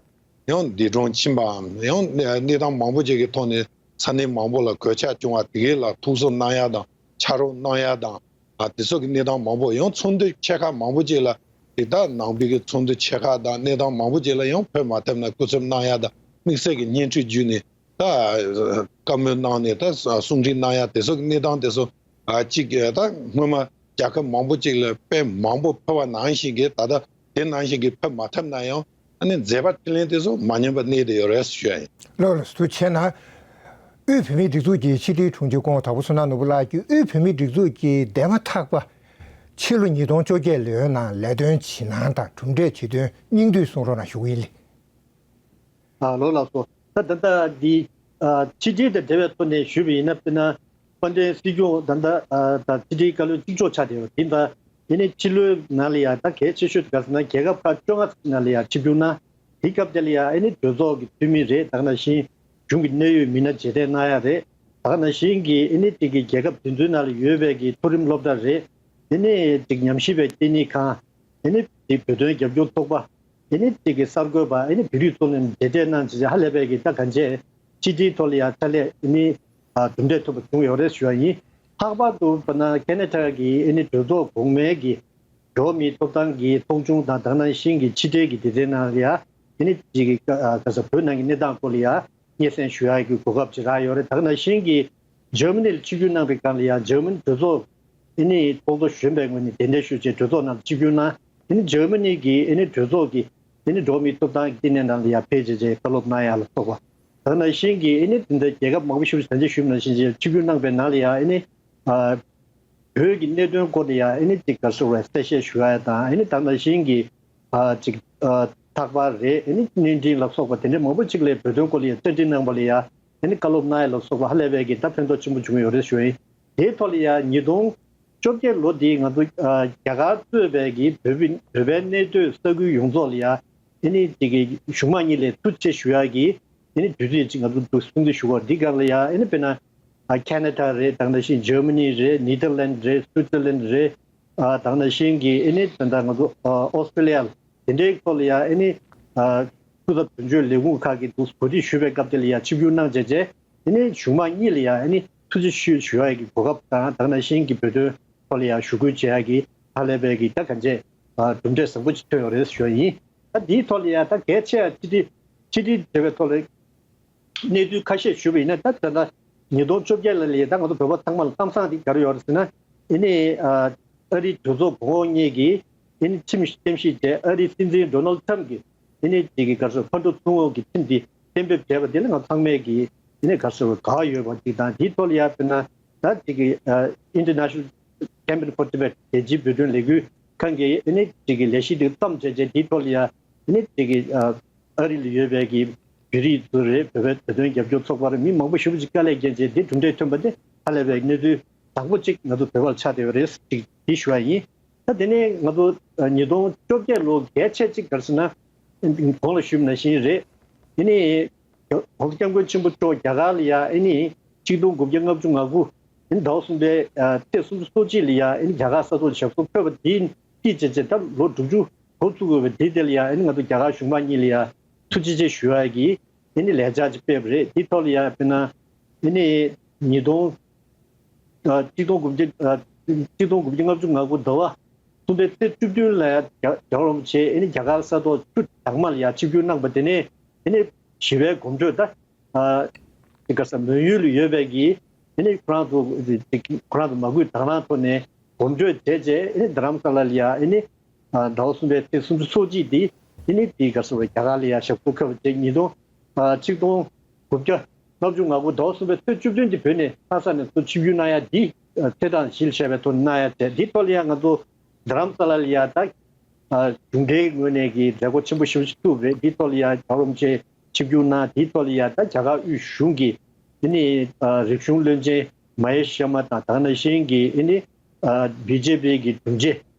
ཡང་འདས་གྲོངས་ཕྱིན་པའམ། ཡང་གནས་སྟངས་མང་པོ་ཅིག་གི་ཐོག་ནས་ས་གནས་མང་པོ་ལ་གོད་ཆག་བྱུང་བ་དེ་གའི་ལ་ཐུགས་གསོ་གནང་ཡ་དང་ཕྱག་རོགས་གནང་ཡ་དང་། ཨ་དེ་ཚོ་གི་གནས་སྟངས་མང་པོ། ཡང་ཚོགས་འདུ་ཆེ་ཁག་མང་པོ་ཅིག་ལ་དེ་དག་ནང་པའི་གི་ཚོགས་འདུ་ཆེ་ཁག་དང་གནས་སྟངས་མང་པོ་ཅིག་ལ་ཡང་ཕེབས་མ་ཐུབ་ན་སྐུ་ཚབ་གནང་ཡ་དང་། དམིགས་བསལ་གྱི་བརྙན་འཕྲིན་བརྒྱུད་ནས་ད་བཀའ་མོལ་གནང་ནས་ད་གསུང་འཕྲིན་གནང་ཡ། དེ་ཚོ་གི་གནས་སྟངས་དེ་ཚོ་ཨ་གཅིག་ད་སྔོན་མ་རྒྱལ་ཁབ་མང་པོ་ཅིག་ལ་དཔེ་མང་པོ་ཕེབས་པ་ནང་བཞིན་གྱི་ད་ལྟ་དེ་ནང་བཞིན་གྱི་ཕེབས་མ་ཐུབ་ན་ཡང་། ཨ་ནི་མཛད་པ་འཕྲིན་ལས་དེ་ཚོ་མ་ཉམས་པ་གནས་བསྡད་ཡོད་རེད་ཞུ་ཡ་ཡིན། ལགས་ལགས་སུ་ཐུགས་རྗེ་ཆེ་གནང་། དབུས་བོད་མིའི་སྒྲིག་འཛུགས་ཀྱི་ཕྱི་དྲིལ་དྲུང་ཆེ་སྐུ་ངོ་དྭགས་པོ་བསོད་ནམས་ནོར་བུ་ལགས་ཀྱིས་དབུས་བོད་མིའི་སྒྲིག་འཛུགས་ཀྱི་འདས་མ་ཐག་པ་ཕྱི་ལོ་ཉིས་སྟོང་བཅོ་བརྒྱད་ལོའི་ནང་ལས་དོན་བྱེད་སྣང་དང་གྲུབ་འབྲས་བྱེད་དོན་སྙིང་བསྡུས་གསུང་རོགས་གནང་ཞུ་གི་ཡིན། ལགས། ཨ་ལོ་ལགས་སོ། ད་ད་ལྟ་འདི་ཨ་ཕྱི་དྲིལ་དང་འབྲེལ་བའི་ཐོག་ནས་ཞུས་པ་ཡིན་ན། དཔེར་ན་དཔལ་ལྡན་སྲིད་སྐྱོང་ད་ལྟ་ཨ་ད་ཕྱི་དྲིལ་བཀའ་བློན་གཅིག་ལྕོགས་ཆགས་བསྡད་ཡོད། དེ་ད་དེ་ནས་ཕྱི་ལོའི་ནང་ལ་ཡང་ད་གལ་ཆེ་ཤོས་དེ་ག་ཟེར་ན། རྒྱལ་ཁབ་ཁག་བཅོ་ལྔ་ནང་ལ་ཡང་ཆིབས་བསྒྱུར་གནང་། དེ་སྐབས་དེ་ལ་ཡང་ཨ་ནི་གྲོས་ཚོགས་ཀྱི་འཐུས་མི་རེད། ད་ག་ནང་བཞིན་གཞུང་གི་གནད་ཡོད་མི་སྣ་མཇལ་འཕྲད་གནང་ཡ་རེད། ད་ག་ནང་བཞིན་གྱི་ཨ་ནི་དེ་གི་རྒྱལ་ཁབ་དེ་ཚོའི་ནང་ལ་ཡོད་པའི་གི་མཐོ་རིམ་སློབ་གྲྭ་རེད། དེ་ནས་ཅིག་ཉམས་ཞིབ་པའི་ལྟེ་གནས་ཁང་། དེ་ནས་ཅིག་བོད་དོན་རྒྱབ་སྐྱོར་ཚོགས་པ། དེ་ནས་ཅིག་གི་གསར་འགོད་པ། ཨ་ནི་བོད་རིགས་གཙོ་ལོན་མཇལ་འཕྲད་གནང་བྱས། ཧ་ལས་པའི་གི་ད་གང་བྱས་ཕྱི་དྲིལ་ཐོག་ལ་ཡང་ཕྱག་ལས་ཨ་ནི་ཨ་གྲུབ་འབྲས་ཐོབ་པ་བྱུང་ཡོད་རེད་ཞུ་བ་ཡིན། ལྷག་པར་དུ་དཔེར་ན་ཁེ་ན་ཌ་གི་ཨ་ནི་གྲོས་ཚོགས་གོང་མའི་གི་འགྲོ་བ་མིའི་ཐོབ་ཐང་གི་ཚོགས་ཆུང་དང་། ད་ག་ནང་བཞིན་གྱི་ཕྱི་འབྲེལ་གྱི་སྡེ་ཚན་ནང་ལ་ཡང་ཨ་ནི་ཅིག་གི་ཨ་ག་ས་བོད་ནང་གི་གནས་སྟངས་སྐོར་ལ་ཡང་སྙན་སེང་ཞུ་ཡག་གི་གོ་སྐབས་ཅིག་རག་ཡོད་རེད། ད་ག་ནང་བཞིན་གྱི་འཇར་མ་ནི་ལ་ཆིབས་བསྒྱུར་གནང་བའི་སྒང་ལ་ཡང་འཇར་མ་ནི་གྲོས་ཚོགས་ཨ་ནི་ཚོགས་གཙོ་གཞོན་པའི་ངོས་ནས་གདན་འདྲེན་ཞུས་བྱས་གྲོས་ཚོགས་ནང་ལ་ཆིབས་བསྒྱུར་གནང་། ཨ་ནི་འཇར་མ་ནི་གི་ཨ་ནི་གྲོས་ཚོགས་ཀྱི་ཨ་ནི་འགྲོ་བ་མིའི་ཐོབ་ཐང་གི་ལྟེ་གནས་ནང་ལ་ཡང་ཕེབས་བྱས་བྱས་བཀའ་སློབ་གནང་ཡག་ལ་སོགས་པ། ད་ག་ནང་བཞིན་གྱི་ཨ་ནི་དེ་འདྲ་རྒྱལ་ཁབ་མང་པོ་ཞིག་ལ་ད་ཆ་ཞུས་པ་ནང་བཞིན་བྱས་ཆིབས་བསྒྱུར་གནང་པའི་ནང་ལ་ཡང་ཨ་ནི་ཨ་བོད་ཀྱི་གནད་དོན་སྐོར་ལ་ཡང་ཨ་ནི་ཅིག་ག་རེ་ཟེར་དགོས་རེད། གསལ་བཤད་ཞུ་ཡག་དང་། ཨ་ནི་ད་ག་ནང་བཞིན་གྱི་ཨ་ཅིག་ཨ་ཚགས་པར་རེད། ཨ་ནི་བརྙན་འཕྲིན་ལ་སོགས་པ་དེ་འདྲ་མང་པོ་ཅིག་ལ་བོད་དོན་སྐོར་ལ་ཡང་བཅར་འདྲི་གནང་པ་ལ་ཡང་ཨ་ནི་བཀའ་སློབ་གནང་ཡག་ལ་སོགས་པ་ཧ་ལས་པའི་གི་ད་ཕན་ཐོགས་ཆེན་པོ་བྱུང་ཡོད་རེད་ཞུ་ཡིན། དེའི་ཐོག་ལ་ཡང་ཉིས་སྟོང་བཅོ་བརྒྱད་ལོ་འདི་ང་ཚོ་ཨ་རྒྱ་གར་གཙོས་པའི་གི་བོད་པའི་བོད་པའི་གནས་སྡོད་ས་ཁུལ་ཡོངས་རྫོགས་ལ་ཡང་ཨ་ནི་དེ་གི་གཞུང་མང་གཉིས་ལ་ཐུགས་རྗེ་ཆེ་ཞུ་ཡག་གི་ཨ་ནི་དུས་ཚོད་ཅིག་ང་ཚོ་འདུག་སེ་སྲུང་བརྩི་ཞུ་བ། འདི་སྒང་ལ་ཡང་ཨ་ནི་དཔེར་ན་ཨ་ཁེ་ན་ཌ་རེད། ད་ག་ནང་བཞིན་འཇར་མ་ནི་རེད། ནེ་ཐར་ལན་རེད། སུའི་ཙར་ལན་རེད། ཨ་ད་ག་ནང་བཞིན་གྱི་ཨ་ནི་ད་ལྟ་ང་ཚོ་ཨ་ཨོ་སི་ཀྲོ་ལི་ཡ་དེ་འདྲའི་ཐོག་ལ་ཡང་ཨ་ནི་ཨ་སྐུ་ཚབ་དོན་གཅོད་ལས་ཁུངས་ཁག་གི་འདུག་གོ་སྒྲིག་ཞུས་པའི་སྐབས་དེ་ལ་ཡང་ཆིབས་བསྒྱུར་གནང་བྱས་བྱས། དེ་ནས་གཞུང་མང་གཉིས་ལ་ཡང་ཨ་ནི་ཐུགས་རྗེ་ཆེ་ཞུ་ཡག་གི་གོ་སྐབས་དང་། ད་ག་ནང་བཞིན་གྱི་བོད་དོན་ཐོག་ལ་ཡང་ཞུ་སྐུལ་བྱེད་ཡག་གི་ཧ་ལས་པའི་གི་ད་གང་བྱས་ཨ་གྲུབ་འབྲས་བཟང་པོ་ཅིག་ཐོན་ཡོད་རེད་ཞུ་བ་ཡིན། ད་འདིའི་ཐོག་ལ་ཡང་ད་གལ་ཆེ་བ་ཕྱི་དྲིལ་ཕྱི་དྲིལ་འབྲེལ་བའི་ཐོག་ལ་གནས་ཚུལ་ཁ་ཤས་ཞུས་པ་ཡིན་ན། ད་ད་ལྟ་ཉིས་སྟོང་བཅོ་བརྒྱད་ལ་ལས་ད་ང་ཚོ་བོད་པ་ཚང་མ་ལ་གཏམ་བཟང་དེ་ག་རེ་ཡོད་རེད་ཟེར་ན། ཨ་ནི་ཨ་ཨ་རིའི་གྲོས་ཚོགས་གོང་འོག་གཉིས་ཀྱིས་ཨ་ནི་ཁྲིམས་ཤིག་གཏན་ཞིག་བྱས། ཨ་རིའི་སྲིད་འཛིན་ཌོ་ནལ་ཊམ་གྱིས་ཨ་ནི་དེ་གི་ག་རེ་ཟེར་ཕར་འགྲོ་ཚུར་འོང་གི་ཁྲིམས་དེ་གཏན་འབེབས་བྱས་པ་དེ་ལ་ང་ཚང་མས་ཀྱིས་ཨ་ནི་ག་རེ་ཟེར་དགའ་ཡོད་པ་ཅིག་དང་། དེའི་ཐོག་ལ་ཡང་དཔེར་ན་ད་དེ་གི་ཨ་ཨིན་ཊར་ནེ་ཤ་ནལ་ Campaign for Tibet རྒྱལ་སྤྱིའི་བོད་དོན་ལས་འགུལ་ཁང་གིས་ཨ་ནི་ཅིག་གི་ལས་གཞི་དེ་བརྩམས་བྱས་རྗེས་དེའི་ཐོག་ལ་ཡ་ཨ་ནི་ཅིག་གི་ཨ་རི་ལ་ཡོད་པའི་གི་བོད་རིགས་ཚོ་རེད། བོད་པའི་བོད་དོན་རྒྱབ་སྐྱོར་ཚོགས་པར་མི་མང་པོ་ཞེ་པོ་ཅིག་དཀའ་ལས་བརྒྱབ་རྗེས་དེ་གྲུབ་འབྲས་ཐོན་པ་དེ་ཧ་ལས་པའི་གནས་ཚུལ་བཟང་པོ་ཅིག་ང་ཚོ་བོད་པར་ཆགས་བསྡད་པ་རེད། ཅིག་དེ་ཞུ་བ་ཡིན། ད་དེ་ནས་ང་ཚོ་ཉིས་སྟོང་བཅོ་བརྒྱད་ལོ་གལ་ཆེ་ཅིག་ག་རེ་ཟེར་ན། གོང་ལ་ཞུས་པ་ནང་བཞིན་རེད། དེ་ནས་༸གོང་ས་༸སྐྱབས་མགོན་ཆེན་པོ་མཆོག་རྒྱ་གར་ལ་ཡ་ཨེ་ནི་ཆིག་སྟོང་དགུ་བརྒྱ་ལྔ་བཅུ་ང་དགུ་ཟླ་བ་གསུམ་པའི་ཚེས་སུམ་ཅུ་སོ་གཅིག་ལ་ཡ་ཨེ་ནི་རྒྱ་གར་ས་ཐོག་ལ་ཞབས་སོར་འཁོད་པ་དེའི་དཀྱིལ་བྱས་རྗེས་ད་ལོ་དྲུག་ཅུ་འགོ་ཚུགས་དགོས་པ་དེ་དེ་ལ་ཡ་ཨེ་ནི་ང་ཚོ་རྒྱ་གར་གཞུང་མང་གཉིས་ལ་ཡ་ཐུགས་རྗེ་ཆེ་ཞུ་ཡ་གི་ཨེ་ནི་ལས་འཆར་ཅིག་སྤེལ་བ་རེད། དེའི་ཐོག་ལ་ཡ་དཔེར་ན་ཨེ་ནི་ཉིས་སྟོང་ཆིག་སྟོང་དགུ་བརྒྱ་ཆིག་སྟོང་དགུ་བརྒྱ་ལྔ་བཅུ་ང་དགུ་ཟླ་བ་གསུམ་པའི་ཚེས་བཅུ་བདུན་ལ་རྒྱལ་བ་རིན་པོ་ཆེ་ཨེ་ནི་རྒྱ་གར་ས་ཐོག་ཆུ་དྭངས་མ་ལ་ཡ་ཆིབས་བསྒྱུར་གནང་པ་དེ་ནས་ཨེ་ནི་ཞི་བའི་གོམ་བགྲོད་ད་དེ་ག་ས་མོན་ཡུལ་ལ་ཡོད་པའི་གི་ཨེ་ནི་ཁོ་རང་ཚོ་ཁོ་རང་ཚོ་མ་སྐུལ་དང་བླངས་ཐོག་ནས་གོམ་བགྲོད་བྱས་རྗེས་ཨེ་ནི་རྡ་རམ་ས་ལ་ལ་ཡ་ཨེ་ནི་ཟླ་བ་གསུམ་པའི་ཚེས་སུམ་ཅུ་སོ་གཅིག་དེ་ཨེ་ནི་དེ་ག་ས་རྒྱ་གར་ལ་ཡ་ཞབས་སོར་འཁོད་པ་བྱས་ཉིས་སྟོང་ཆིག་སྟོང་དགུ་བརྒྱ་ལྔ་བཅུ་ང་དགུ་ཟླ་བ་གསུམ་པའི་ཚེས་བཅུ་བདུན་གྱི་བོད་ནས་ལྷ་ས་ནས་ཚུར་ཆིབས་བསྒྱུར་གནང་ཡ་འདི་ཚེས་གྲངས་གཞིར་བཞག་པའི་ཐོག་ནས་གནང་ཡ་བྱས། འདིའི་ཐོག་ལ་ཡ་ང་ཚོ་རྡ་རམ་ས་ལ་ལ་ཡ་ད་གཞུང་འབྲེལ་ངོས་ནས་ཀྱི་མཛད་སྒོ་ཆེན་པོ་ཞེ་པོ་ཞིག་བཙུགས་རེད། འདིའི་ཐོག་ལ་ཡ་རྒྱལ་བ་རིན་པོ་ཆེ་ཆིབས་བསྒྱུར་གནང་། འདིའི་ཐོག་ལ་ཡ་ད་རྒྱ་གར་དབུས་གཞུང་གི་ཨེ་ནི་རིག་གཞུང་བློན་ཆེན་མ་ཧེ་ཤར་མ་དང་དེ་ནང་བཞིན་གྱི་ཨེ་ནི་བི་ཇེ་པི་གི་དྲུང་ཆེ་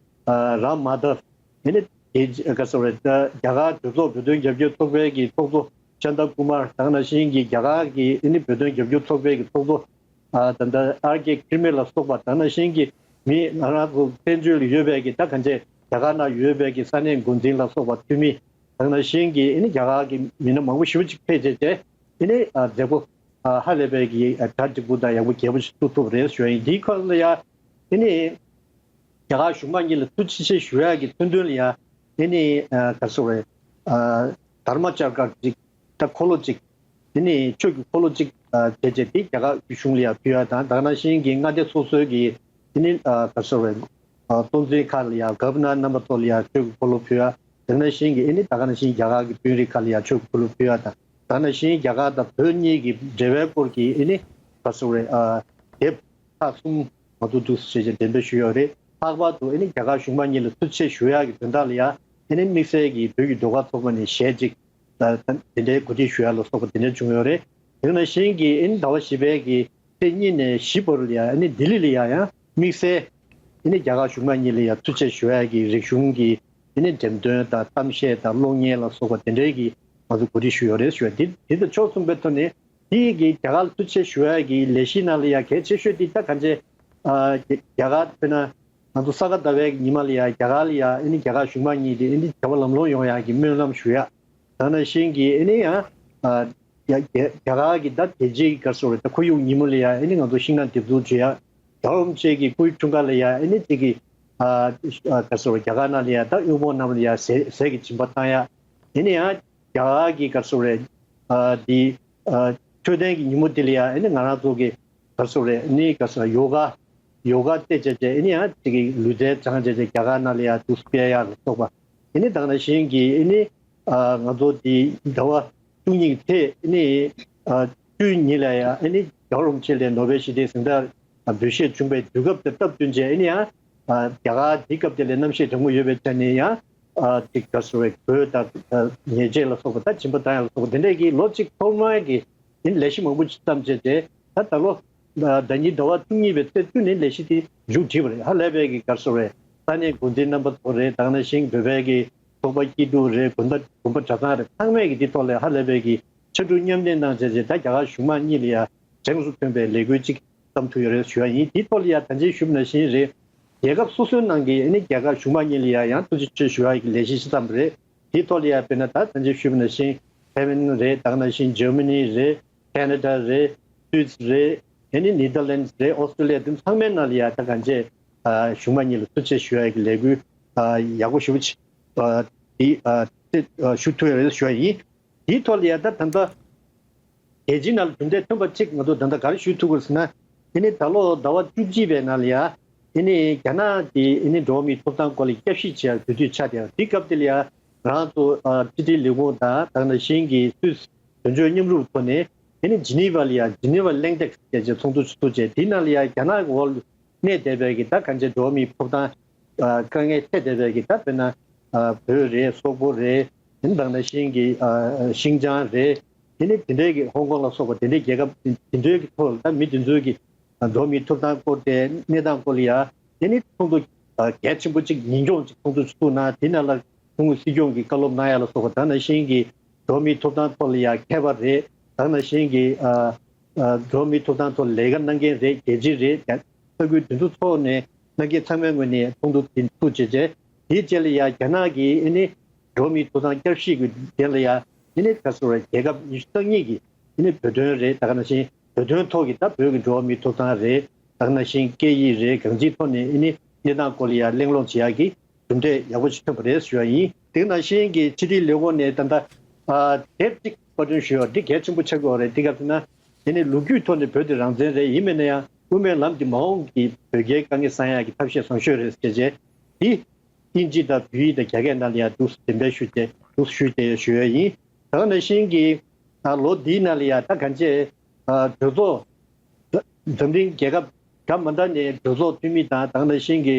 རམ་མ་དྷབ། ཨེ་ནི་དེ་ག་ཟེར་བ་རེད། རྒྱ་གར་གྲོས་ཚོགས་བོད་དོན་རྒྱབ་སྐྱོར་ཚོགས་པའི་གི་ཚོགས་གཙོ་ཤཱན་ཏ་ཀུ་མར། དེ་ནང་བཞིན་གྱི་རྒྱ་གར་གྱི་ཨེ་ནི་བོད་དོན་རྒྱབ་སྐྱོར་ཚོགས་པའི་གི་ཚོགས་གཙོ་ཨ་ད་ལྟ་ཨར་ཀེ་ཁིར་མེ་ལ་སོགས་པ། དེ་ནང་བཞིན་གྱི་མི་ང་རང་ཚོ་བཙན་བྱོལ་ལ་ཡོད་པའི་གི་ད་གང་ཅི་རྒྱ་གར་ནང་ཡོད་པའི་གི་ས་གནས་འགོ་འཛིན་ལ་སོགས་པ་འཐུས་མི། དེ་ནང་བཞིན་གྱི་ཨེ་ནི་རྒྱ་གར་གྱི་མི་སྣ་མང་པོ་ཞེ་པོ་ཅིག་ཕེབས་བྱས་བྱས་ཨེ་ནི་ཨ་མཛད་སྒོ་ཨ་ཧ་ལས་པའི་གི་ཨ་གྲ་འགྲིག་པོ་དང་ཡག་པོ་རྒྱས་པོ་ཞིག་ཚུགས་ཐུབ་པ་རེད་ཞུ་ཡ་ཡིན། འདིའི་ཁར་ལ་ཡ་ཨེ་ནི་རྒྱ་གར་གཞུང་མང་གཉིས་ལ་ཐུགས་རྗེ་ཆེ་ཞུ་ཡ་གི་མཚོན་དོན་ལ་ཡ་ཨེ་ནི་ཨ་ག་རེ་ཟེར་བས་ཨ་དྷརྨ་ཅར་ཀ་ཅིག་ད་འཁོར་ལོ་ཅིག་ཨེ་ནི་ཆོས་ཀྱི་འཁོར་ལོ་ཅིག་ཨ་བྱས་བྱས་དེ་རྒྱ་གར་གཞུང་ལ་ཡ་ཕུལ་ཡ་དང་། དེ་ནང་བཞིན་གྱི་མངའ་སྡེ་སོ་སོའི་གི་ཨེ་ནི་ཨ་ག་རེ་ཟེར་བས་ཨ་གཙོ་འཛིན་ཁག་ལ་ཡ་ག་བྷར་ནར་རྣམ་པ་ཚོ་ལ་ཡ་ཆོས་ཀྱི་འཁོར་ལོ་ཕུལ་ཡ། དེ་ནང་བཞིན་གྱི་ཨེ་ནི་ད་ག་ནང་བཞིན་རྒྱ་གར་གྱི་དཔོན་རིགས་ཁག་ལ་ཡ་ཆོས་ཀྱི་འཁོར་ལོ་ཕུལ་ཡ་དང་། དེ་ནང་བཞིན་རྒྱ་གར་དང་བོད་གཉིས་ཀྱི་འབྲེལ་བའི་སྐོར་གྱི་ཨེ་ནི་ག་རེ་ཟེར་བས་ཨ་དེབ་ཁག་གསུམ་མ་གཏོགས་འདུག་ཟེར་བྱས་འགྲེམས་སྤེལ་ཞུས་ཡོད་རེད། ལྷག་པར་དུ་ཨེ་ནི་རྒྱ་གར་གཞུང་མང་གཉིས་ལ་ཐུགས་རྗེ་ཆེ་ཞུ་ཡག་གི་དོན་དག་ལ་ཡ་ཨེ་ནི་དམིགས་བསལ་གྱི་བོད་ཀྱི་ཟློས་གར་ཚོགས་པ་ནས་ཞལ་གཅིག་དེ་འདྲའི་གོ་སྒྲིག་ཞུ་ཡག་ལ་སོགས་པ་དེ་འདྲ་བྱུང་ཡོད་རེད། དེ་ནང་བཞིན་གྱི་ཨེ་ནི་ཟླ་བ་བཞི་པའི་གི་ཚེས་གཉིས་ནས་བཞི་བར་ལ་ཡ་ཨེ་ནི་ལྡི་ལི་ལ་ཡ་ཡང་དམིགས་བསལ་ཨེ་ནི་རྒྱ་གར་གཞུང་མང་གཉིས་ལ་ཡ་ཐུགས་རྗེ་ཆེ་ཞུ་ཡག་གི་རིག་གཞུང་གི་ཨེ་ནི་འགྲེམས་སྟོན་དང་གཏམ་བཤད་དང་གློག་བརྙན་ལ་སོགས་པ་དེ་འདྲའི་གི་ང་ཚོ་གོ་སྒྲིག་ཞུས་ཡོད་རེད་ཞུ་ཡ། དེ་དེ་དང་ཕྱོགས་མཚུངས་པའི་ཐོག་ནས། དེ་གི་རྒྱ་གར་ལ་ཐུགས་རྗེ་ཆེ་ཞུ་ཡ་གི་ལས་གཞི་ནང་ལ་ཡ་གལ་ཆེ་ཤོས་དེ་ད་གང་ཅི། ཨ་རྒྱ་རྒྱ་གར་དཔེར་ན་ང་ཚོ་ས་ག་ཟླ་བའི་ཉི་མ་ལ་ཡ་རྒྱ་གར་ལ་ཡ་ཨ་ནི་རྒྱ་གར་གཞུང་མང་གཉིས་དེ་ཨ་ནི་བྱ་བ་ལམ་ལྷོང་ཡོང་ཡ་གི་སྨོན་ལམ་ཞུ་ཡ། ད་ནང་བཞིན་གྱི་ཨ་ནི་ཡང་ཨ་རྒྱ་རྒྱ་རྒྱ་གར་གྱི་ད་རྒྱལ་སྤྱིའི་ག་རེ་ཟེར་བ་རེད། ད་ཁོར་ཡུག་ཉིན་མོ་ལ་ཡ་ཨ་ནི་ང་ཚོ་ཤིང་ནགས་འདེབས་འཛུགས་བྱེད་ཡ། རྒྱལ་བ་རིན་པོ་ཆེ་གི་སྐུའི་འཁྲུངས་སྐར་ལ་ཡ་ཨ་ནི་གཅིག་གི་ཨ་ཨ་ག་རེ་ཟེར་བ་རྒྱ་གར་ནང་ལ་ཡ་ད་དབུལ་ཕོངས་རྣམས་ལ་ཡ་ཟས་ཟས་ཀྱི་སྦྱིན་པ་བཏང་ཡ། ཨ་ནི་ཡང་རྒྱ་གར་གྱི་ག་རེ་ཟེར་བ་རེད། ཨ་འདི་ཨ་འཕྲོད་བསྟེན་གྱི་ཉིན་མོ་འདི་ལ་ཡ་ཨ་ནི་ང་རང་ཚོ་གི་ག་རེ་ཟེར་བ་རེད། ཨ་ནི་ག་རེ་ཟེར་ཡོ་ག་ཡོ་ག་ཏེ་བྱས་བྱས་ཨ་ནི་ཡང་དེ་གི་ལུས་རྩལ་སྦྱངས་བྱས་བྱས་རྒྱ་གར་ནང་ལ་ཡ་དུ་སྤེལ་ཡག་ལ་སོགས་པ། ཨ་ནི་ད་ག་ནང་བཞིན་གྱི་ཨ་ནི་ཨ་ང་ཚོ་འདི་ཟླ་བ་བཅུ་གཉིས་ཀྱི་ཚེས་ཨ་ནི་ཨ་བཅུ་གཉིས་ལ་ཡ་ཨ་ནི་རྒྱལ་བ་རིན་པོ་ཆེ་ལ་ནོ་བེལ་ཞི་བདེའི་གཟེངས་རྟགས་འབུལ་བཞེས་བྱུང་བའི་དུས་སྐབས་དེ་སྟབས་བསྟུན་བྱས་ཨ་ནི་ཡང་ཨ་རྒྱ་གར་འདི་སྐབས་དེ་ལ་གནམ་གཤིས་གྲང་མོ་ཡོད་པའི་ཆ་ནས་ཡང་ཨ་དེ་ག་རེ་ཟེར་བའི་གོས་དང་ཨ་ཉལ་ཆས་ལ་སོགས་པ་དང་སྦྱིན་པ་བཏང་ཡག་ལ་སོགས་པ་དེ་འདྲས་ཀྱི་ལོ་གཅིག་ཐོག་མའི་གི་ཨ་ནི་ལས་གཞི་མང་པོ་ཅིག་བརྩམས་བྱས་ཏེ་ད་ད་ལོ་ཨ་ཟླ་ཉིན་ཟླ་བ་བཅུ་གཉིས་པའི་ཚེས་བཅུ་ནས་ལས་གཞི་དེ་མཇུག་བསྒྲིལ་བ་རེད། ཧ་ལས་པའི་གི་ག་རེ་ཟེར་བའི་ས་གནས་འགོ་འཛིན་རྣམ་པ་ཚོ་རེད། ད་ག་ནང་བཞིན་བོད་པའི་གི་ཚོགས་པ་སྐྱིད་སྡུག་རེད། དགོན་པ་དགོན་པ་གྲྭ་ཚང་རེད། ཚང་མས་ཀྱི་འདི་ཐོག་ལ་ཧ་ལས་པའི་གི་ཕྱར་གྲུ་མཉམ་འདེགས་གནང་བྱས་རྗེས་ད་རྒྱ་གར་གཞུང་མང་གཉིས་ལ་ཡ་འགྲན་སུ་ཐོན་པའི་ལས་འགུལ་ཅིག་བརྩམས་ཐུབ་ཡོད་རེད་ཞུ་བ་ཡིན། དེའི་ཐོག་ལ་ཡ་ད་ཅི་ཞུས་པ་ནང་བཞིན་རེད། རྒྱལ་ཁབ་སོ་སོའི་ནང་གི་ཨ་ནི་རྒྱ་གར་གཞུང་མང་གཉིས་ལ་ཡ་ཡང་ཐུགས་རྗེ་ཆེ་ཞུ་བ་ཡི་ལས་གཞི་ཞིག་བརྩམས་པ་རེད། དེའི་ཐོག་ལ་ཡ་དཔེར་ན་ད་ད་ཅི་ཞུས་པ་ནང་བཞིན་ཧེ་ཝན་རེད། ད་ག་ནང་བཞིན་ཇར་མ་ནི་རེད། ཁེ་ན་ཌ་རེད། སུད་སི་རེད། ཨ་ནི་ནེ་དར་ལེན་སི་རེད། ཨོ་སི་ཀྲོ་ལི་ཡ་དེ་ཚང་མའི་ནང་ལ་ཡ་ད་གང་ཅི་གཞུང་མང་གཉིས་ལ་ཐུགས་རྗེ་ཆེ་ཞུ་བ་ཡི་ལས་འགུལ་ཡག་པོ་ཞེ་པོ་ཅིག་ཨ་དེ་ཨ་དེ་ཨ་ཞུ་ཐུབ་ཡོད་རེད་ཞུ་བ་ཡིན། དེའི་ཐོག་ལ་ཡ་ད་ད་ལྟ་རྒྱལ་སྤྱིའི་ནང་ལ་གྲུབ་འབྲས་ཐོན་པ་གཅིག་ང་ཚོ་ད་ལྟ་ག་རེ་ཞུ་ཐུབ་དགོས་ཟེར་ན། ཨ་ནི་ད་ལོ་ཟླ་བ་བཅུ་གཅིག་པའི་ནང་ལ་ཡ་ཨ་ནི་རྒྱ་ནག་གི་ཨ་ནི་འགྲོ་བ་མིའི་ཐོབ་ཐང་སྐོར་ལ་བསྐྱར་ཞིབ་བྱེད་ཡ་དུས་ཚོད་ཆགས་བསྡད་ཡོད། དེ་སྐབས་དེ་ལ་ཡ་ང་རང་ཚོ་ཨ་ཕྱི་དྲིལ་ལས་ཁུངས་དང་ད་ག་ནང་བཞིན་གྱི་སུད་སི་དོན་གཅོད་མཉམ་རུབ་ཐོག་ནས་ཨ་ནི་ཇི་ནི་ཝ་ལ་ཡ་ཇི་ནི་ཝ་གླེང་སྟེགས་ཟེར་བྱས་ཚོགས་འདུ་ཞིག་ཚུགས་བྱས། དེའི་ནང་ལ་ཡ་རྒྱ་ནག་གི་འོག་ལ་ གནས་བསྡད་པའི་གི་ད་གང་ཅི་འགྲོ་བ་མིའི་ཐོབ་ཐང་ཨ་དཀའ་ངལ་འཕྲད་བསྡད་པའི་གི་ད་དཔེར་ན་ཨ་བོད་རེད། སོག་པོ་རེད། དེ་ནི་ད་ག་ནང་བཞིན་གི་ཨ་ཤིང་ཅང་རེད། དེ་ནི་དེ་འདྲའི་གི་ཧོང་ཀོང་ལ་སོགས་པ་དེ་འདྲའི་རྒྱལ་ཁབ་དེ་འདྲའི་གི་ཐོག་ལ་ད་མི་དེ་ཚོའི་གི་འགྲོ་བ་མིའི་ཐོབ་ཐང་སྐོར་དེ་གནས་སྟངས་སྐོར་ལ་ཡ་དེ་ནི་ཚོགས་འདུ་ཨ་གལ་ཆེན་པོ་གཅིག་ཉིན་སྐྱོང་གཅིག་ཚོགས་འདུ་ཚུགས་ན་དེ་ནང་ལ་ཁོང་གི་སྲིད་སྐྱོང་གི་བཀའ་སློབ་གནང་ཡ་ལ་སོགས་པ་ད་ག་ནང་བཞིན་གི་འགྲོ་བ་མིའི་ཐོབ་ཐང་ཐོག་ལ་ཡ་མཁས་པ་རེད། ད་ག་ནང་བཞིན་གི་ཨ་ཨ་འགྲོ་བ་མིའི་ཐོབ་ཐང་ཐོག་ལས་ཀ་གནང་མཁན་རེད། རྒྱལ་སྤྱི་རེད། ཡ་ས་ཁུལ་དེ་ཚོ་ཐོག་ནས་གནང་མཁན་ཚང་མའི་ངོས་ནས་ཚོགས་འདུ་དེ་ཚུགས་བྱས་རྗེས་དེའི་རྗེས་ལ་ཡ་རྒྱ་ནག་གི་ཨ་ནི་འགྲོ་བ་མིའི་ཐོབ་ཐང་བསྐྱར་ཞིབ་ཀྱི་དེ་ལ་ཡ་ཨ་ནི་ག་ཟེར་བ་རྒྱལ་ཁབ་ཉི་ཤུ་རྩ་གཉིས་ཀྱི་ཨ་ནི་བོད་དོན་རེད། ད་ག་ནང་བཞིན་བོད་དོན་ཐོག་གི་ད་བོད་ཀྱི་འགྲོ་བ་མིའི་ཐོབ་ཐང་རེད། ད་ག་ནང་བཞིན་སྐད་ཡིག་རེད། གང་ཅིའི་ཐོག་ནས་ཨ་ནི་གནས་སྟངས་སྐོར་ལ་ཡ་གླེང་སློང་བྱེད་ཡ་གི་གྲུབ་འབྲས་ཡག་པོ་ཞིག་ཐོན་པ་རེད་ཞུ་བ་ཡིན། དེ་ནང་བཞིན་གྱི་ཕྱི་དྲིལ་ལས་ཁུངས་ནས་ད་ལྟ་ཨ་དེབ་ཅིག་པར་སྐྲུན་ཞུས་ཡོད། འདི་གལ་ཆེན་པོ་ཆགས་ཀྱི་ཡོད་རེད། འདི་ག་ཟེར་ན་དེ་ནི་ལོ་རྒྱུས་ཐོག་ནས་བོད་དེ་རང་བཙན་རེད། ཡིན་མིན་ན་ཡང་དབུ་མའི་ལམ་གྱི་མ་འོངས་ཀྱི་བོད་རྒྱའི་དཀའ་ངལ་སེལ་ཡག་གི་ཐབས་ཤེས་བཟང་ཤོས་རེད་ཟེར་བྱས་དེ་དབྱིན་ཇི་དང་བོད་ཡིག་དང་རྒྱ་སྐད་ནང་ལ་ཡང་འདུག་སེ་འགྲེམས་སྤེལ་ཞུས་ཏེ་འདུག་སེ་ཞུས་ཏེ་ཞུ་ཡ་ཡིན། ད་ག་ནང་བཞིན་གྱི་ཨ་ལོ་འདིའི་ནང་ལ་ཡང་ད་གང་ཅི་ཨ་གྲོས་ཚོགས་འཛམ་གླིང་རྒྱལ་ཁབ་འདྲ་མི་འདྲ་ནས་གྲོས་ཚོགས་འཐུས་མི་དང་ད་ག་ནང་བཞིན་གྱི་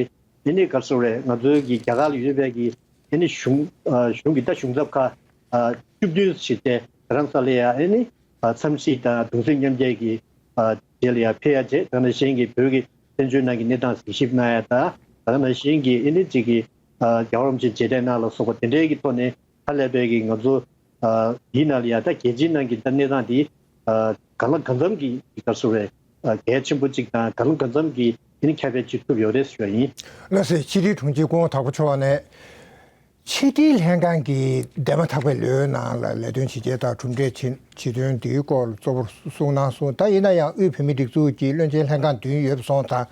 ཨ་ནི་ག་རེ་ཟེར་དགོས་རེད། ང་ཚོའི་གི་རྒྱ་གར་ལ་ཡོད་པའི་གི་ཨ་ནི་གཞུང་ཨ་གཞུང་གི་ད་གཞུང་ཚབ་ཁག་ཨ་བཅུ་བདུན་ཞིག་དེ་རྡ་རམ་ས་ལ་ཡ་ཨ་ནི་ཨ་འཚམས་གཟིགས་དང་གདུང་སེམས་མཉམ་སྐྱེད་ཀྱི་ཨ་རྗེས་ལ་ཡ་ཕེབས་ཡ་བྱས། ད་ག་ནང་བཞིན་གྱི་བོད་ཀྱི་བཙན་བྱོལ་ནང་གི་གནས་སྟངས་གཟིགས་ཞིབ་གནང་ཡ་དང་ད་ག་ནང་བཞིན་གྱི་ཨ་ནི་གཅིག་གི་ཨ་རྒྱལ་བ་རིན་པོ་ཆེ་མཇལ་འཕྲད་གནང་ལ་སོགས་པ་དེ་འདྲའི་གི་ཐོག་ནས་ཧ་ལས་པའི་གི་ང་ཚོ་ཨ་འདིའི་ནང་ལ་ཡ་ད་རྒྱལ་སྤྱིའི་ནང་གི་ད་གནས་སྟངས་འདི་ཨ་གང་ལ་གང་འཚམ་གྱི་ག་རེ་ཟེར་དགོས་རེད། ཨ་གལ་ཆེན་པོ་གཅིག་དང་གང་ལ་གང་འཚམ་གྱི་ཨ་ནི་ཁྱབ་སྤེལ་བྱེད་ཐུབ་ཡོད་རེད་ཞུ་བ་ཡིན། ལགས་སེ། ཕྱི་དྲིལ་དྲུང་ཆེ་སྐུ་ངོ་དྭགས་པོ་ཆོས་དབང་ནས། ཕྱི་དྲིལ་ལྷན་ཁང་གི་འདས་མ་ཐག་པའི་ལོའི་ནང་ལ་ལས་དོན་བྱས་རྗེས་དང་གྲུབ་འབྲས་ཆེ་ཆེ་དོན་འདིའི་སྐོར་ལ་གཙོ་བོར་གསུང་གནང་སོང་། ད་ཡིན་ན་ཡང་དབུས་བོད་མིའི་སྒྲིག་འཛུགས་ཀྱི་བློན་ཆེན་ལྷན་ཁང་བདུན་ཡོད་པ་སོང་ཙང་།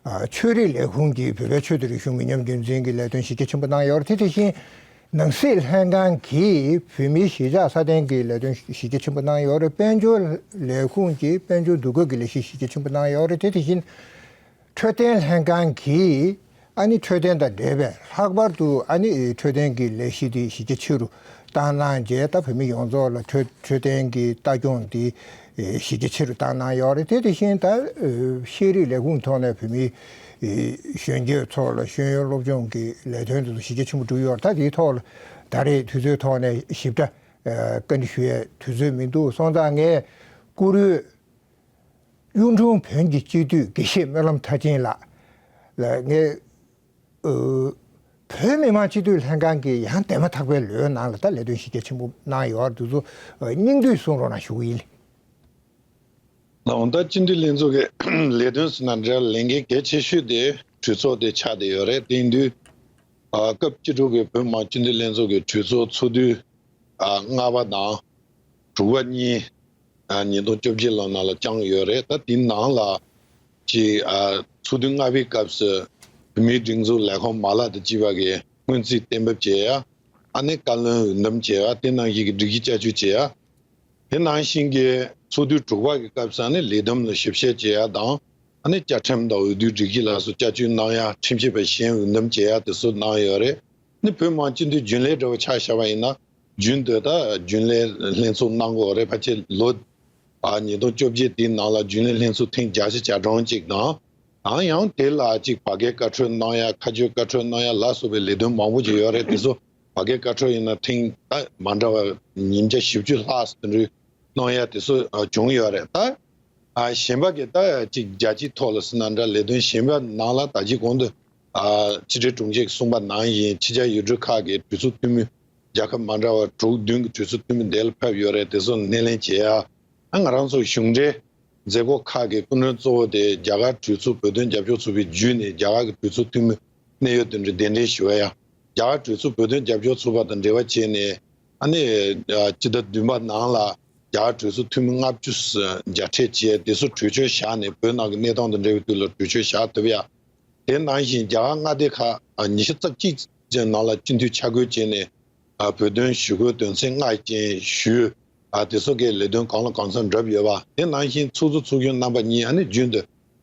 ཨ་ཆོས་རིག་ལས་ཁུངས་ཀྱིས་བོད་པའི་ཆོས་དང་རིག་གཞུང་མི་ཉམས་རྒྱུན་འཛིན་གྱི་ལས་དོན་གཞི་རྒྱ་ཆེན་པོ་གནང་ཡོད་རེད། དེ་དེ་བཞིན་ནང་སྲིད་ལྷན་ཁང་གིས་བོད་མིའི་གཞིས་ཆགས་སྲ་བརྟན་གྱི་ལས་དོན་གཞི་རྒྱ་ཆེན་པོ་གནང་ཡོད་རེད། དཔལ་འབྱོར་ལས་ཁུངས་ཀྱིས་དཔལ་འབྱོར་འདུ་འགོད་ཀྱི་ལས་གཞི་གཞི་རྒྱ་ཆེན་པོ་གནང་ཡོད་རེད། དེ་དེ་བཞིན་འཕྲོད་བསྟེན་ལྷན་ཁང་གིས་ཨ་ནི་འཕྲོད་བསྟེན་དང་འབྲེལ་བའི་ལྷག་པར་དུ་ཨ་ནི་འཕྲོད་བསྟེན་གྱི་ལས་གཞི་དེ་གཞི་རྒྱ་ཆེ་རུ་བཏང་གནང་རྗེས་ད་བོད་མི་ཡོངས་རྫོགས་ལ་འཕྲོད་འཕྲོད་བསྟེན་གྱི་ལྟ་སྐྱོང་དེ་གཞི་རྒྱ་ཆེ་རུ་བཏང་གནང་ཡོད་རེད། དེ་དེ་བཞིན་ད་ཤེས་རིག་ལས་ཁུངས་ཐོག་ནས་བོད་མི་གཞོན་སྐྱེས་ཚོ་ལ་ཤེས་ཡོན་སློབ་སྦྱོང་གི་ལས་དོན་དེ་ཚོ་གཞི་རྒྱ་ཆེན་པོ་བསྒྲུབས་ཡོད་རེད། ད་དེའི་ཐོག་ལ་ད་རེས་དུས་ཚོད་ཐོག་ནས་ཞིབ་ཕྲ་བཀའ་འདྲི་ཞུ་ཡའི་དུས་ཚོད་མི་འདུག་སོང་ཙང་ངས་བཀུར་འོས་གཡུང་དྲུང་བོན་གྱི་སྤྱི་འཐུས་དགེ་བཤེས་སྨོན་ལམ་མཐར་ཕྱིན་ལགས་ལ་ངས་ཨ་བོད་མི་མང་སྤྱི་འཐུས་ལྷན་ཁང་གི་ཡང་འདས་མ་ཐག་པའི་ལོའི་ནང་ལ་ད་ལས་དོན་གཞི་རྒྱ་ཆེན་པོ་གནང་ཡོད་འདུག་ཚོ་སྙིང་བསྡུས་གསུང་རོགས་གནང་ཞུ་གི་ཡིན། ད་སྤྱི་འཐུས་ལྷན་ཚོགས་ཀྱི་ལས་དོན་ཟེར་ན་འདྲ་ལས་འགན་གལ་ཆེ་ཤོས་དེ་གྲོས་ཚོགས་དེ་ཆགས་བསྡད་ཡོད་རེད། དེ་ཡིན་དུས་ཨ་སྐབས་བཅུ་དྲུག་གི་བོད་མི་མང་སྤྱི་འཐུས་ལྷན་ཚོགས་ཀྱི་གྲོས་ཚོགས་ཚོགས་དུས་ཨ་ལྔ་པ་དང་དྲུག་པ་གཉིས་ཨ་ཉིས་སྟོང་བཅོ་བརྒྱད་ལོ་ནང་ལ་བསྐྱངས་ཡོད་རེད། ད་དེའི་ནང་ལ་ཅིག་ཨ་ཚོགས་དུས་ལྔ་པའི་སྐབས་སུ་བོད་མིའི་སྒྲིག་འཛུགས་ལས་ཁུངས་མ་ལག་དང་བཅས་པ་གི་སྔོན་རྩིས་གཏན་འབེབས་བྱེད་ཡ། ཨ་ནི་བཀའ་བློན་འོས་འདེམས་བྱེད་ཡ། དེ་ནང་བཞིན་གྱི་སྒྲིག་གཞི་བསྐྱར་བཅོས་བྱེད་ཡ། དེ་ནང་བཞིན་གྱི་ཚོགས་དུས་དྲུག་པ་གི་སྐབས་སུ་ཨ་ནི་ལས་བསྡོམས་ལ་ཞིབ་བཤེར་བྱེད་ཡ་དང་། ཨ་ནི་བཅའ་ཁྲིམས་དང་འོས་བསྡུའི་སྒྲིག་གཞི་ལ་སོགས་བསྐྱར་བཅོས་གནང་ཡ། ཁྲིམས་ཞིབ་པ་གཞན་འོས་འདེམས་བྱེད་ཡ་དེ་ཚོ་གནང་ཡོད་རེད། ནི་བོད་མི་མང་སྤྱི་འཐུས་རྒྱུན་ལས་འདྲ་བོ་ཆ་བཞག་པ་ཡིན་ན། རྒྱུན་དུ་ད་རྒྱུན་ལས་ལྷན་ཚོགས་གནང་གི་ཡོད་རེད། ཕལ་ཆེར་ལོ་ཨ་ཉིས་སྟོང་བཅོ་བརྒྱད་དེའི་ནང་ལ་རྒྱུན་ལས་ལྷན་ཚོགས་ཐེངས་བརྒྱད་ཅུ་གྱ་གྲངས་ཅིག་དང་། ཨ་ཡང་དེ་ལ་ཅིག་བར་བརྒལ་བཀའ་འཁྲོལ་གནང་ཡ། ཁ་གཅོད་བཀའ་འཁྲོལ་གནང་ཡ་ལ་སོགས་པའི་ལས་དོན་མང་པོ་ཅིག་ཡོད་རེད། དེ་ཚོ་བར་བརྒལ་བཀའ་འཁྲོལ་ཡིན་ན་ཐེངས་ད་མ་འདྲ་བ་ཉིས་བརྒྱ་བཞི་བཅུ་ལྷག་ཙམ་རེ་གནང་ཡ་དེ་ཚོ་ཨ་བྱུང་ཡོད་རེད། ད་ཨ་གཞན་པ་གི་ད་ཅིག་རྒྱལ་སྤྱིའི་ཐོག་ལ་ཟེར་ན་འདྲ་ལས་དོན་གཞན་པ་ནང་ལ་ད་ཅི་གོང་དུ་ཨ་ཕྱི་དྲིལ་དྲུང་ཆེ་གིས་གསུངས་པ་ནང་བཞིན་ཕྱི་རྒྱལ་ཡུལ་གྲུ་ཁག་གི་གྲོས་ཚོགས་འཐུས་མི་རྒྱལ་ཁབ་མ་འདྲ་བ་དྲུག་བདུན་གྱི་གྲོས་ཚོགས་འཐུས་མི་འདིར་ཕེབས་ཡོད་རེད། དེ་ཚོ་སྣེ་ལེན་བྱེད་ཡ། ཨ་ང་རང་ཚོ་གཞུང་འབྲེལ་མཛད་སྒོ་ཁག་གི་སྐུ་མགྲོན་གཙོ་བོ་དེ་རྒྱ་གར་གྲོས་ཚོགས་བོད་དོན་རྒྱབ་སྐྱོར་ཚོགས་པའི་བརྒྱུད་ནས་རྒྱ་གར་གྱི་གྲོས་ཚོགས་འཐུས་མི་གནད་ཡོད་དེ་འདྲ་གདན་འདྲེན་ཞུ་བ་ཡ། རྒྱ་གར་གྲོས་ཚོགས་བོད་དོན་རྒྱབ་སྐྱོར་ཚོགས་པ་དང་འབྲེལ་བ་བྱས་ནས་ཨ་ནི་ཨ་སྤྱི་ཟླ་བདུན་པ་ནང་ལ་རྒྱ་གར་གྲོས་ཚོགས་འཐུས་མི་ལྔ་བཅུ་མཇལ་འཕྲད་བྱས། དེ་ཚོ་གྲོས་ཆོད་བཞག་ནས་བོད་ནང་གི་གནས་སྟངས་དང་འབྲེལ་བའི་ཐོག་ལ་གྲོས་ཆོད་བཞག་ཐུབ་ཡ། དེ་ནང་བཞིན་རྒྱ་གར་མངའ་སྡེ་ཁག་ཨ་ཉི་ཤུ་རྩ་གཅིག་ཅན་ནང་ལ་སྤྱི་འཐུས་ཆ་བགོས་བྱས་ནས་ཨ་བོད་དོན་ཞུ་སྐུལ་དོན་ཚན་ལྔ་ཅན་ཞུས། ཨ་དེ་ཚོ་གི་ལས་དོན་གང་ལ་གང་འཚམ་བསྒྲུབས་ཡོད་པ། དེ་ནང་བཞིན་ཚོགས་གཙོ་ཚོགས་གཞོན་རྣམ་པ་གཉིས་ཨ་ནི་རྒྱུན་དུ་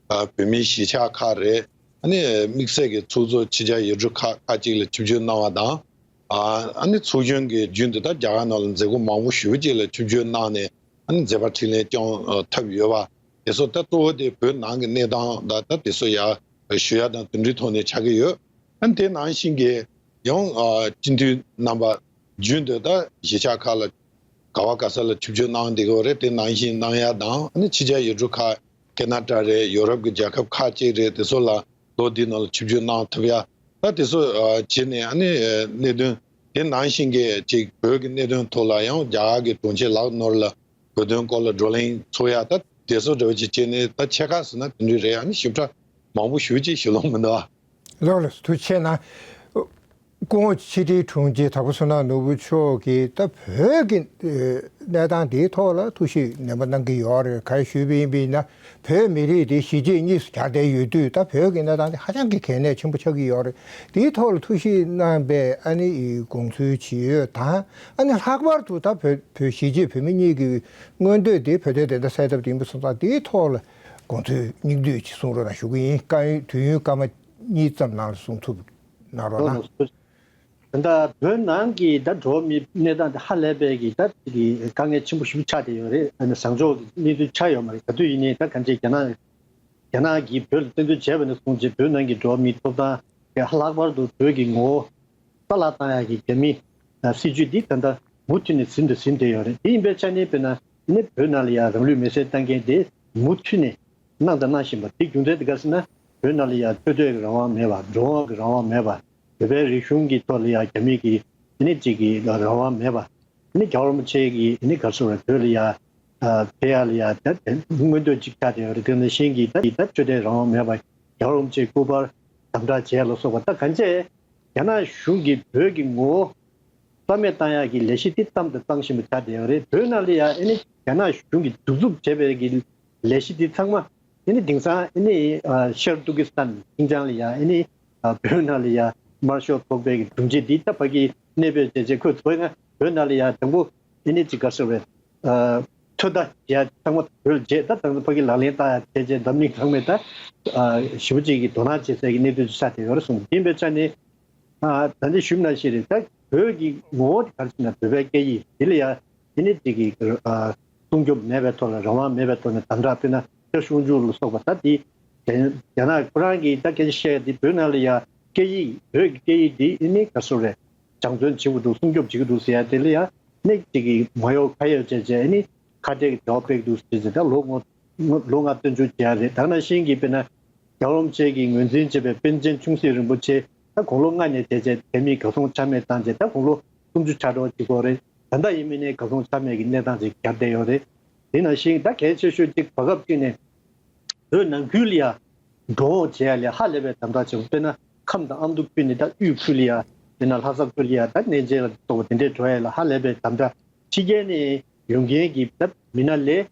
ཨ་བོད་མིའི་གཞིས་ཆགས་ཁག་རེད། ཨ་ནི་དམིགས་བསལ་གྱི་ཚོགས་གཙོ་ཕྱི་རྒྱལ་ཡུལ་གྲུ་ཁག་ཁག་ཅིག་ལ་ཆིབས་བསྒྱུར་གནང་བ་དང་། ཨ་ཨ་ནི་ཚོགས་གཞོན་གྱིས་རྒྱུན་དུ་ད་རྒྱ་གར་ནང་ལ་མཛད་སྒོ་མང་པོ་ཞེ་པོ་ཅིག་ལ་ཆིབས་བསྒྱུར་གནང་ནས་ཨ་ནི་མཛད་པ་འཕྲིན་ལས་སྐྱོང་ཨ་ཐུབ་ཡོད་པ། དེ་ཚོ་ད་གཙོ་བོ་དེ་བོད་ནང་གི་གནས་སྟངས་དང་ད་དེ་ཚོ་ཡར་ཞུ་ཡ་དང་དེ་འདྲའི་ཐོག་ནས་ཆགས་ཀྱི་ཡོད། ཨ་ནི་དེ་ནང་བཞིན་གྱི་ཡང་ཨ་སྤྱི་འཐུས་རྣམ་པ་རྒྱུན་དུ་ད་གཞིས་ཆགས་ཁག་ལ་ག་བ་ག་ས་ལ་ཆིབས་བསྒྱུར་གནང་བསྡད་ཀྱི་ཡོད་རེད། དེ་ནང་བཞིན་གནང་ཡ་དང་ཨ་ནི་ཕྱི་རྒྱལ་ཡུལ་གྲུ་ཁག་ཁེ་ན་ཌ་རེད། ཡོ་རོབ་ཀྱི་རྒྱལ་ཁབ་ཁག་ཅིག་རེད། དེ་ཚོ་ལ་ལོ་འདིའི་ནང་ལ་ཆིབས་བསྒྱུར་གནང་ཐུབ་ཡ། ད་དེ་ཚོ་ཨ་བྱས་ནས་ཨ་ནི་ཨ་གནད་དོན་དེ་ནང་བཞིན་གྱི་ཅིག་བོད་ཀྱི་གནད་དོན་ཐོག་ལ་ཡང་རྒྱ་གར་གྱི་དྲུང་ཆེ་ལགས་ནོར་ལ་བོད་དོན་སྐོར་ལ་བགྲོ་གླེང་ཚོགས་ཡ་ད་དེ་ཚོ་འདྲ་བོ་ཅིག་བྱས་ནས་ད་ཆེ་ཁག་ཟེར་ན་དེ་འདྲ་རེད། ཨ་ནི་ཞིབ་ཕྲ་མང་པོ་ཞུ་ཅིག་ཞུ་ལོང་མི་འདུག་ཨ། ལགས་ལགས་སོ། ཐུགས་རྗེ་ཆེ་གནང་། སྐུ་ངོ་ཕྱི་དྲིལ་དྲུང་ཆེ་དྭགས་པོ་བསོད་ནམས་ནོར་བུ་མཆོག་གིས་ད་བོད་ཀྱི་ཨེ་གནས་སྟངས་དེའི་ཐོག་ལ་ཐུགས་ཞིབ་ནན་པོ་གནང་གི་ཡོད་རེད། ག་རེ་ཞུས་པ་ཡིན་པ་ཡིན་ན། བོད་མི་རིགས་དེ་གཞིས་བྱེས་གཉིས་སུ་གྱར་བསྡད་ཡོད་དུས་ད་བོད་ཀྱི་གནས་སྟངས་དེ་ཧ་ཅང་གི་གལ་གནད་ཆེན་པོ་ཆགས་ཀྱི་ཡོད་རེད། དེའི་ཐོག་ལ་ཐུགས་ཞིབ་གནང་པའི་ཨ་ནི་དགོངས་ཚུལ་ཇི་ཡོད་དང་། ཨ་ནི་ལྷག་པར་དུ་ད་བོད་བོད་གཞིས་བྱེས་བོད་མི་གཉིས་ཀྱི་མངོན་འདོད་དེ་བོད་དོན་བདེན་མཐའ་གསལ་ཐབས་དེ་ཡིན་པ་སོང་ཙང་དེའི་ཐོག་ལ་དགོངས་ཚུལ་སྙིང་བསྡུས་ཅིག་གསུང་རོགས་གནང་ཞུ་གི་ཡིན། སྐབས་དུས་ཡུན་སྐར་མ་གཉིས་ཙམ་ནང་ལ་གསུང་ཐུབ་གནང་རོགས་གནང་། ད་ལྟ་བོད་ནང་གི་ད་འགྲོ་བ་མིའི་གནས་སྟངས་དེ་ཧ་ལས་པའི་གི་ད་དེ་གི་དཀའ་ངལ་ཆེན་པོ་ཞིག་ཆགས་བསྡད་ཡོད་རེད། ཨ་ནི་བཟང་ཕྱོགས་ཀྱི་གནས་ཚུལ་ཆགས་ཡོད་མ་རེད། ག་དུས་ཡིན་ནའི་ད་གང་ཅི་རྒྱ་ནག་རྒྱ་ནག་གིས་བོད་ལ་བཙན་འཛུལ་བྱས་པ་ནས་བཟུང་རྗེས་བོད་ནང་གི་འགྲོ་བ་མིའི་ཐོབ་ཐང་དེ་ཧ་ལྷག་པར་དུ་བོད་ཀྱི་ངོ་བོ་གསལ་བསྒྲགས་བཏང་ཡག་གི་རྒྱ་མིའི་ཨ་སྲིད་ཇུས་འདི་ད་ལྟ་མུ་མཐུད་ནས་ཟིན་དུ་ཟིན་བསྡད་ཡོད་རེད། དེ་ཡིན་པའི་ཆ་ནས་དཔེར་ན་ཨ་ནི་བོད་ནང་ལ་ཡང་རང་ལུས་མེར་སྲེག་བཏང་མཁན་དེ་མུ་མཐུད་ནས་གནང་དང་གནང་བཞིན་པ་དེ་རྒྱུ་མཚན་དེ་ག་ཟེར་ན། བོད་ནང་ལ་ཡང་འཚོ་སྡོད་ཀྱི་རང་དབང་མེད་པ། འགྲོ་འོང་གི་རང་དབང་མེད་པ། བོད་པའི་རིག་གཞུང་གི་ཐོག་ལ་ཡང་རྒྱ་མི་གི་ཨ་ནི་གཅིག་གི་རང་དབང་མེད་པ། ཨ་ནི་རྒྱལ་བ་རིན་པོ་ཆེ་གི་ཨ་ནི་ག་རེ་ཟེར་བ་བོད་ལ་ཡང་ཨ་ཕེབས་ཡག་ལ་ཡང་ད་དེ་མངོན་འདོད་ཅིག་ཆགས་བསྡད་ཡོད་རེད། དེ་ནང་བཞིན་གྱི་ད་ད་འཚོ་སྡོད་རང་དབང་མེད་པ། རྒྱལ་བ་རིན་པོ་ཆེའི་སྐུ་པར་དམ་དྲག་བྱས་ལ་སོགས་པ་ད་གང་བྱས་རྒྱ་ནག་གཞུང་གིས་བོད་ཀྱི་ངོ་བོ་རྩ་མེད་བཏང་ཡག་གི་ལས་གཞི་དེ་བརྩམས་དང་བཏང་བཞིན་པ་ཆགས་བསྡད་ཡོད་རེད། བོད་ནང་ལ་ཡང་ཨ་ནི་རྒྱ་ནག་གཞུང་གིས་གདུག་རྩུབ་བྱས་པའི་གི་ལས་གཞི་དེ་ཚང་མ་ཨ་ནི་དེང་སང་ཨ་ནི་ཨ་ཤར་ཏུར་ཀི་སི་ཐན་ཤིན་ཅང་ལ་ཡང་ཨ་ནི་ཨ་བོད་ནང་ལ་ཡང་དམར་ཤོག་ཚོགས་པའི་གི་དྲུང་ཆེ་འདི་ད་ཕ་གི་གནས་སྤོས་བྱས་རྗེས་ཁོས་ཐོས་ན་བོད་ནང་ལ་ཡང་དང་པོ་ཨ་ནི་ཅིག་ག་ཟེར་བས་ཨ་ཚོད་ལྟ་བྱས་ཚང་མ་བོད་རྗེས་ད་དང་ཕ་གི་ལག་ལེན་བསྟར་ཡ་བྱས་རྗེས་འཛམ་གླིང་ཚང་མས་ད་ཨ་ཞེ་པོ་ཅིག་གི་དོ་སྣང་བྱེད་སའི་གི་གནས་ཚུལ་ཅིག་ཆགས་བསྡད་ཡོད་རེད་གསུངས། ཡིན་པའི་ཆ་ནས། ཨ་ད་ནི་ཞུས་ནང་བཞིན་རེད། ད་བོད་ཀྱི་ངོ་བོ་དེ་ག་རེ་ཟེར་ན་བོད་པའི་སྐད་ཡིག་དེ་ལ་ཡང་དེ་ནི་དེ་གི་ཨ་སྲུང་སྐྱོབ་མེད་པའི་ཐོག་ལ་རང་དབང་མེད་པའི་ཐོག་ནས་དམ་དྲག་དཔེར་ན་ཤར་ཤུང་ཅུ་ལ་སོགས་པ་ད་དེ་རྒྱ་རྒྱ་ནག་ཁོ་རང་གིས་ད་སྐད་ཆ་བཤད་ཡ་དེ་བོད་ནང་ལ་ཡང་སྐད་ཡིག་བོད་ཀྱི་སྐད་ཡིག་དེ་ཨ་ནི་ག་རེ་ཟེར་རེད། སྦྱང་བརྩོན་བྱེད་དགོས་འདུག་སྲུང་སྐྱོབ་བྱེད་དགོས་འདུག་ཟེར་ཡ་དེ་ལ་ཡང་ཨ་ནི་དེ་གི་མ་གཡོག་ཁ་གཡོག་བྱས་བྱས་ཨ་ནི་ཁ་གཏད་ཀྱི་འབྲེལ་བ་སྤེལ་གྱི་འདུག་ཟེར་ཟེར་ད་ལོ་ངོ་ལོ་ལྔ་བཙོན་འཇུག་བྱས་རེད། ད་ནང་བཞིན་གྱི་དཔེར་ན་རྒྱལ་བ་རིན་པོ་ཆེ་གིས་ངོས་འཛིན་བྱས་པའི་པཎ་ཆེན་ཆུང་སྲིད་རིན་པོ་ཆེ་ད་དགུང་ལོ་ལྔ་ནས་བྱས་རྗེས་རྒྱ་མིས་གར་སོང་ཆ་མེད་བཏང་རྗེས་ད་དགུང་ལོ་སུམ་ཅུ་ཆགས་འགྲོ་གི་ཡོད་རེད། ད་ལྟ་ཡིན་མིན་ནས་གར་སོང་ཆ་མེད་ཀྱི་གནས་སྟངས་ཅིག་གྱར་བསྡད་ཡོད་རེད། དེ་ནང་བཞིན་ད་གལ་ཆེ་ཤོས་གཅིག་བར་སྐབས་གཅིག་ནས་བོད་ནང་ཁུལ་ལ་ཡ་འགྲོ་འོང་བྱེད་ཡ་ལ་ཧ་ལས་པའི་དམ་དྲག་ཆེན་པོ། དཔེར་ན་ཁམས་དང་ཨ་མདོ་ཁུལ་ནས་ད་དབུས་ཁུལ་ལ་ཡ་དཔེར་ན་ལྷ་ས་ཁུལ་ལ་ཡ་ད་གནས་མཇལ་ལ་སོགས་པ་དེ་འདྲས་འགྲོ་ཡ་ལ་ཧ་ལས་པའི་དམ་དྲག་ཕྱི་རྒྱལ་ནས་ཡོང་མཁན་གྱི་ད་མི་སྣ་ལས་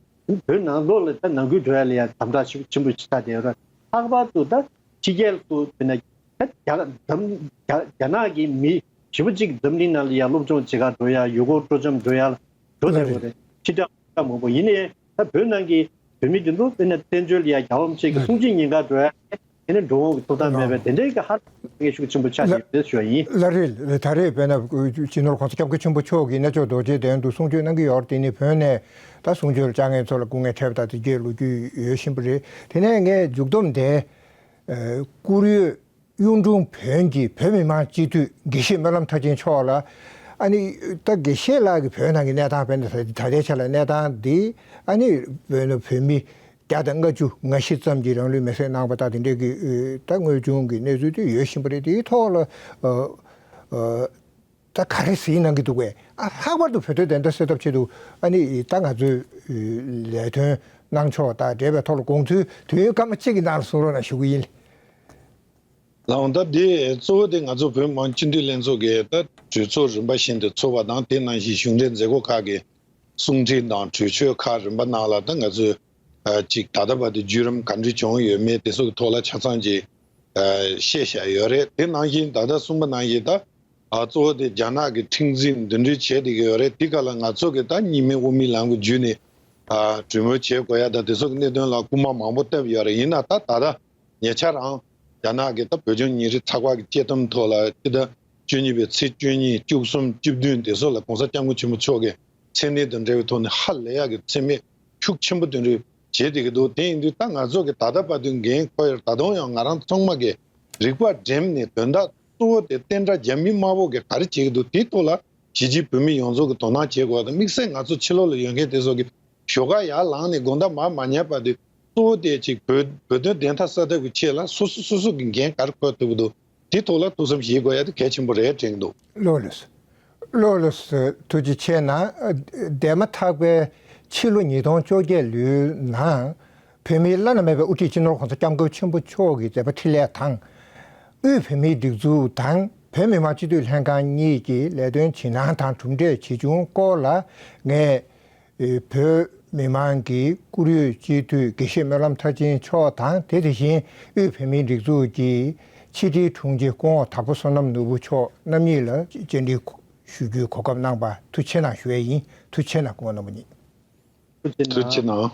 བོད་ནང་ལོགས་ལ་ད་ནང་ཁུལ་འགྲོ་ཡ་ལ་ཡང་དམ་དྲག་ཆེན་པོ་ཆེན་པོ་ཞིག་ཆགས་བསྡད་ཡོད་རེད། ལྷག་པར་དུ་ད་ཕྱི་རྒྱལ་དུ་དཔེར་ན་ད་རྒྱ་འཛམ་རྒྱ་རྒྱ་ནག་གི་མི་ཞེ་པོ་གཅིག་འཛམ་གླིང་ནང་ལ་ཡང་སློབ་སྦྱོང་བྱེད་གར་འགྲོ་ཡ། ཡུལ་སྐོར་སྤྲོ་འཆམ་འགྲོ་ཡ་ལ་འགྲོ་བསྡད་ཡོད་རེད། ཕྱི་དྲགས་མང་པོ་ཡིན་ནའི་ད་བོད་ནང་གི་བོད་མི་འདི་ཚོ་དཔེར་ན་བཙན་བྱོལ་ལ་ཡང་རྒྱལ་བ་རིན་པོ་ཆེ་གི་གསུང་ཆོས་ཉན་གར་འགྲོ་ཡ། དེ་ནི་འགྲོ་འོང་གི་ཐོབ་ཐང་མེད་པའི་དེ་འདྲའི་གི་ཧ་ལས་ཤུགས་ཆེན་པོ་ཆགས་ཡོད་ཟེར་ཞུ་བ་ཡིན། ལགས་རེད། ད་རེས་དཔེར་ན་སྤྱི་ནོར་༸གོང་ས་༸སྐྱབས་མགོན་ཆེན་པོ་མཆོག་གིས་གནས་མཆོག་རྡོ་རྗེ་གདན་དུ་གསུང་ཆོས་གནང་གི་ཡོད་རེད། དེ་ནི་བོད་ནས་ད་གསུང་ཆོས་ལ་བཅར་མཁན་ཚོ་ལ་སྐུ་ངལ་འཕྲད་པ་དང་དེ་རྗེས་ལོ་རྒྱུས་ཡོད་བཞིན་པ་རེད། དེ་ནས་ངས་མཇུག་བསྡོམས་དེ་བཀུར་འོས་གཡུང་དྲུང་བོན་གྱི་བོད་མི་མང་སྤྱི་འཐུས་དགེ་བཤེས་སྨོན་ལམ་མཐར་ཕྱིན་མཆོག་ལ། ཨ་ནི་ད་དགེ་བཤེས་ལགས་ཀྱིས་བོད་ནང་གི་གནས་སྟངས་དཔེར་ན་ད་ལྟའི་ཆ་ལ་གནས་སྟངས་འདི་ཨ་ནི་བོད་ནང་བོད་མི་བརྒྱ་དང་ལྔ་བཅུ་ང་བཞི་ཙམ་གྱིས་རང་ལུས་མེར་སྲེག་གནང་བ་དང་དེ་འདྲའི་གི་ད་དངོས་བྱུང་གི་གནས་ཚུལ་དེ་ཡོད་བཞིན་པ་རེད། དེའི་ཐོག་ལ་ད་ག་རེ་གཟིགས་གནང་གི་འདུག་གས། ཨ་ལྷག་པར་དུ་བོད་དོན་བདེན་མཐའ་གསལ་ཐབས་ཆེད་དུ་ཨ་ནི་ད་ང་ཚོས་ལས་དོན་གནང་ཕྱོགས་དང་འབྲེལ་བའི་ཐོག་ལ་དགོངས་ཚུལ་དུས་ཡུན་སྐར་མ་གཅིག་གི་ནང་ལ་གསུང་རོགས་གནང་ཞུ་གི་ཡིན། ལགས་འོང་། ད་དེ་གཙོ་བོ་དེ་ང་ཚོ་བོད་མི་མང་སྤྱི་འཐུས་ལྷན་ཚོགས་ཀྱི་ད་གྲོས་ཚོགས་རིམ་པ་བཞིན་དུ་ཚོགས་པ་དང་དེ་ནང་བཞིན་གཞུང་འབྲེལ་མཛད་སྒོ་ཁག་གི་གསུང་འཕྲིན་དང་གྲོས་ཆོད་ཁག་རིམ་པ་ནང་ལ་ད་ང་ཚོས་ཨ་ཅིག་ད་ལྟ་བར་དུ་བརྒྱུད་རིམ་ག་འདྲ་བྱུང་ཡོད་མེད་དེ་ཚོ་གི་ཐོག་ལ་ཆ་ཚང་ཅིག་ཨ་བཤད་བཞག་ཡོད་རེད། དེ་ནང་བཞིན་ད་ལྟ་གསུངས་པ་ནང་བཞིན་ད་ཨ་གཙོ་བོ་དེ་རྒྱ་ནག་གི་ཁྲིམས་འཛིན་འདི་འདྲ་བྱས་བསྡད་ཀྱི་ཡོད་རེད། དེ་ག་ལ་ང་ཚོ་གི་ད་གཉིས་སྨན་དབུ་མའི་ལམ་གྱི་བརྒྱུད་ནས་ཨ་གྲོས་མོལ་བྱེད་དགོས་ཡ་ད་དེ་ཚོ་གི་གནད་དོན་ལ་སྐུལ་མ་མང་པོ་བཏབ་ཡོད་རེད། ཡིན་ན་ད་ད་ལྟ་ཉེ་ཆར་རང་རྒྱ་ནག་གི་ད་བོད་ལྗོངས་ཉིན་རེའི་ཚགས་པར་གྱི་དཔྱད་གཏམ་ཐོག་ལ་སྤྱི་ཟླ་བཅུ་གཉིས་པའི་ཚེས་བཅུ་གཉིས་བཅུ་གསུམ་བཅུ་བདུན་དེ་ཚོ་ལ་༸གོང་ས་༸སྐྱབས་མགོན་ཆེན་པོ་མཆོག་གི་མཚན་གནས་དང་འབྲེལ་བའི་ཐོག་ནས་ཧ་ལས་ཡག་གི་མཚན་སྨད་ཤུགས་ཆེན་པོ་དེ་འདྲའི་ བྱེད་བསྡད་ཀྱི་འདུག་དེ་ཡིན་དུས་ད་ང་ཚོ་གི་ད་ལྟ་བར་དུ་འགན་འཁུར་ཡོད། ད་དུང་ཡང་ང་རང་ཚང་མ་གི་རིག་པ་སྒྲིམ་ནས་དོན་དག་གཙོ་བོ་དེ་བསྟན་དགྲ་རྒྱ་མི་དམར་པོ་གི་ག་རེ་བྱེད་ཀྱི་འདུག་དེའི་ཐོག་ལ་གཞིས་བྱེས་བོད་མི་ཡོངས་རྫོགས་ཀྱི་དོ་སྣང་བྱེད་དགོས་པ་དང་། དམིགས་བསལ་ང་ཚོ་ཕྱི་ལོགས་ལ་ཡོད་མཁན་དེ་ཚོ་གི་ཞོགས་ཀ་ཡར་ལངས་ནས་དགོང་དག་མར་མ་ཉལ་བར་དུ་གཙོ་བོ་དེ་ཅིག་བོད་བོད་དོན་བདེན་མཐའ་གསལ་ཐབས་ཀྱི་ཆེད་ལ་སོ་སོ་སོ་སོ་གི་འགན་ག་རེ་འཁུར་ཐུབ་ཀྱི་འདུག་དེའི་ཐོག་ལ་ཐུགས་བསམ་བཞེས་དགོས་ཡ་དེ་གལ་ཆེན་པོ་རེད་དྲན་གྱི་འདུག་ལགས་ལགས་སོ། ལགས་ལགས་སོ། ཐུགས་རྗེ་ཆེ་གནང་། འདས་མ་ཐག་པའི་ཕྱི་ལོ་ཉིས་སྟོང་བཅོ་བརྒྱད་ལོའི་ནང་བོད་མིའི་བླ་ན་མེད་པའི་དབུ་ཁྲིད་སྤྱི་ནོར་༸གོང་ས་༸སྐྱབས་མགོན་ཆེན་པོ་མཆོག་གི་མཛད་པ་འཕྲིན་ལས་དང་། དབུས་བོད་མིའི་སྒྲིག་འཛུགས་དང་བོད་མི་མང་སྤྱི་འཐུས་ལྷན་ཁང་གཉིས་ཀྱི་ལས་དོན་བྱེད་སྟངས་དང་གྲུབ་འབྲས་ཇི་བྱུང་སྐོར་ལ་ངས་བོད་མི་མང་གི་བཀུར་འོས་སྤྱི་འཐུས་དགེ་བཤེས་སྨོན་ལམ་མཐར་ཕྱིན་མཆོག་དང་། དེ་དེ་བཞིན་དབུས་བོད་མིའི་སྒྲིག་འཛུགས་ཀྱི་ཕྱི་དྲིལ་དྲུང་ཆེ་སྐུ་ངོ་དྭགས་པོ་བསོད་ནམས་ནོར་བུ་མཆོག་རྣམ་གཉིས་ལ་བཅར་འདྲི་ཞུ་རྒྱུའི་གོ་སྐབས་གནང་བར་ཐུགས་རྗེ་ཆེ་གནང་ཞུ་ཡས་ཡིན། ཐུགས་རྗེ་ཆེ་གནང་སྐུ་ངོ་རྣམ་པ་གཉིས། ཐུགས་རྗེ་གནང་།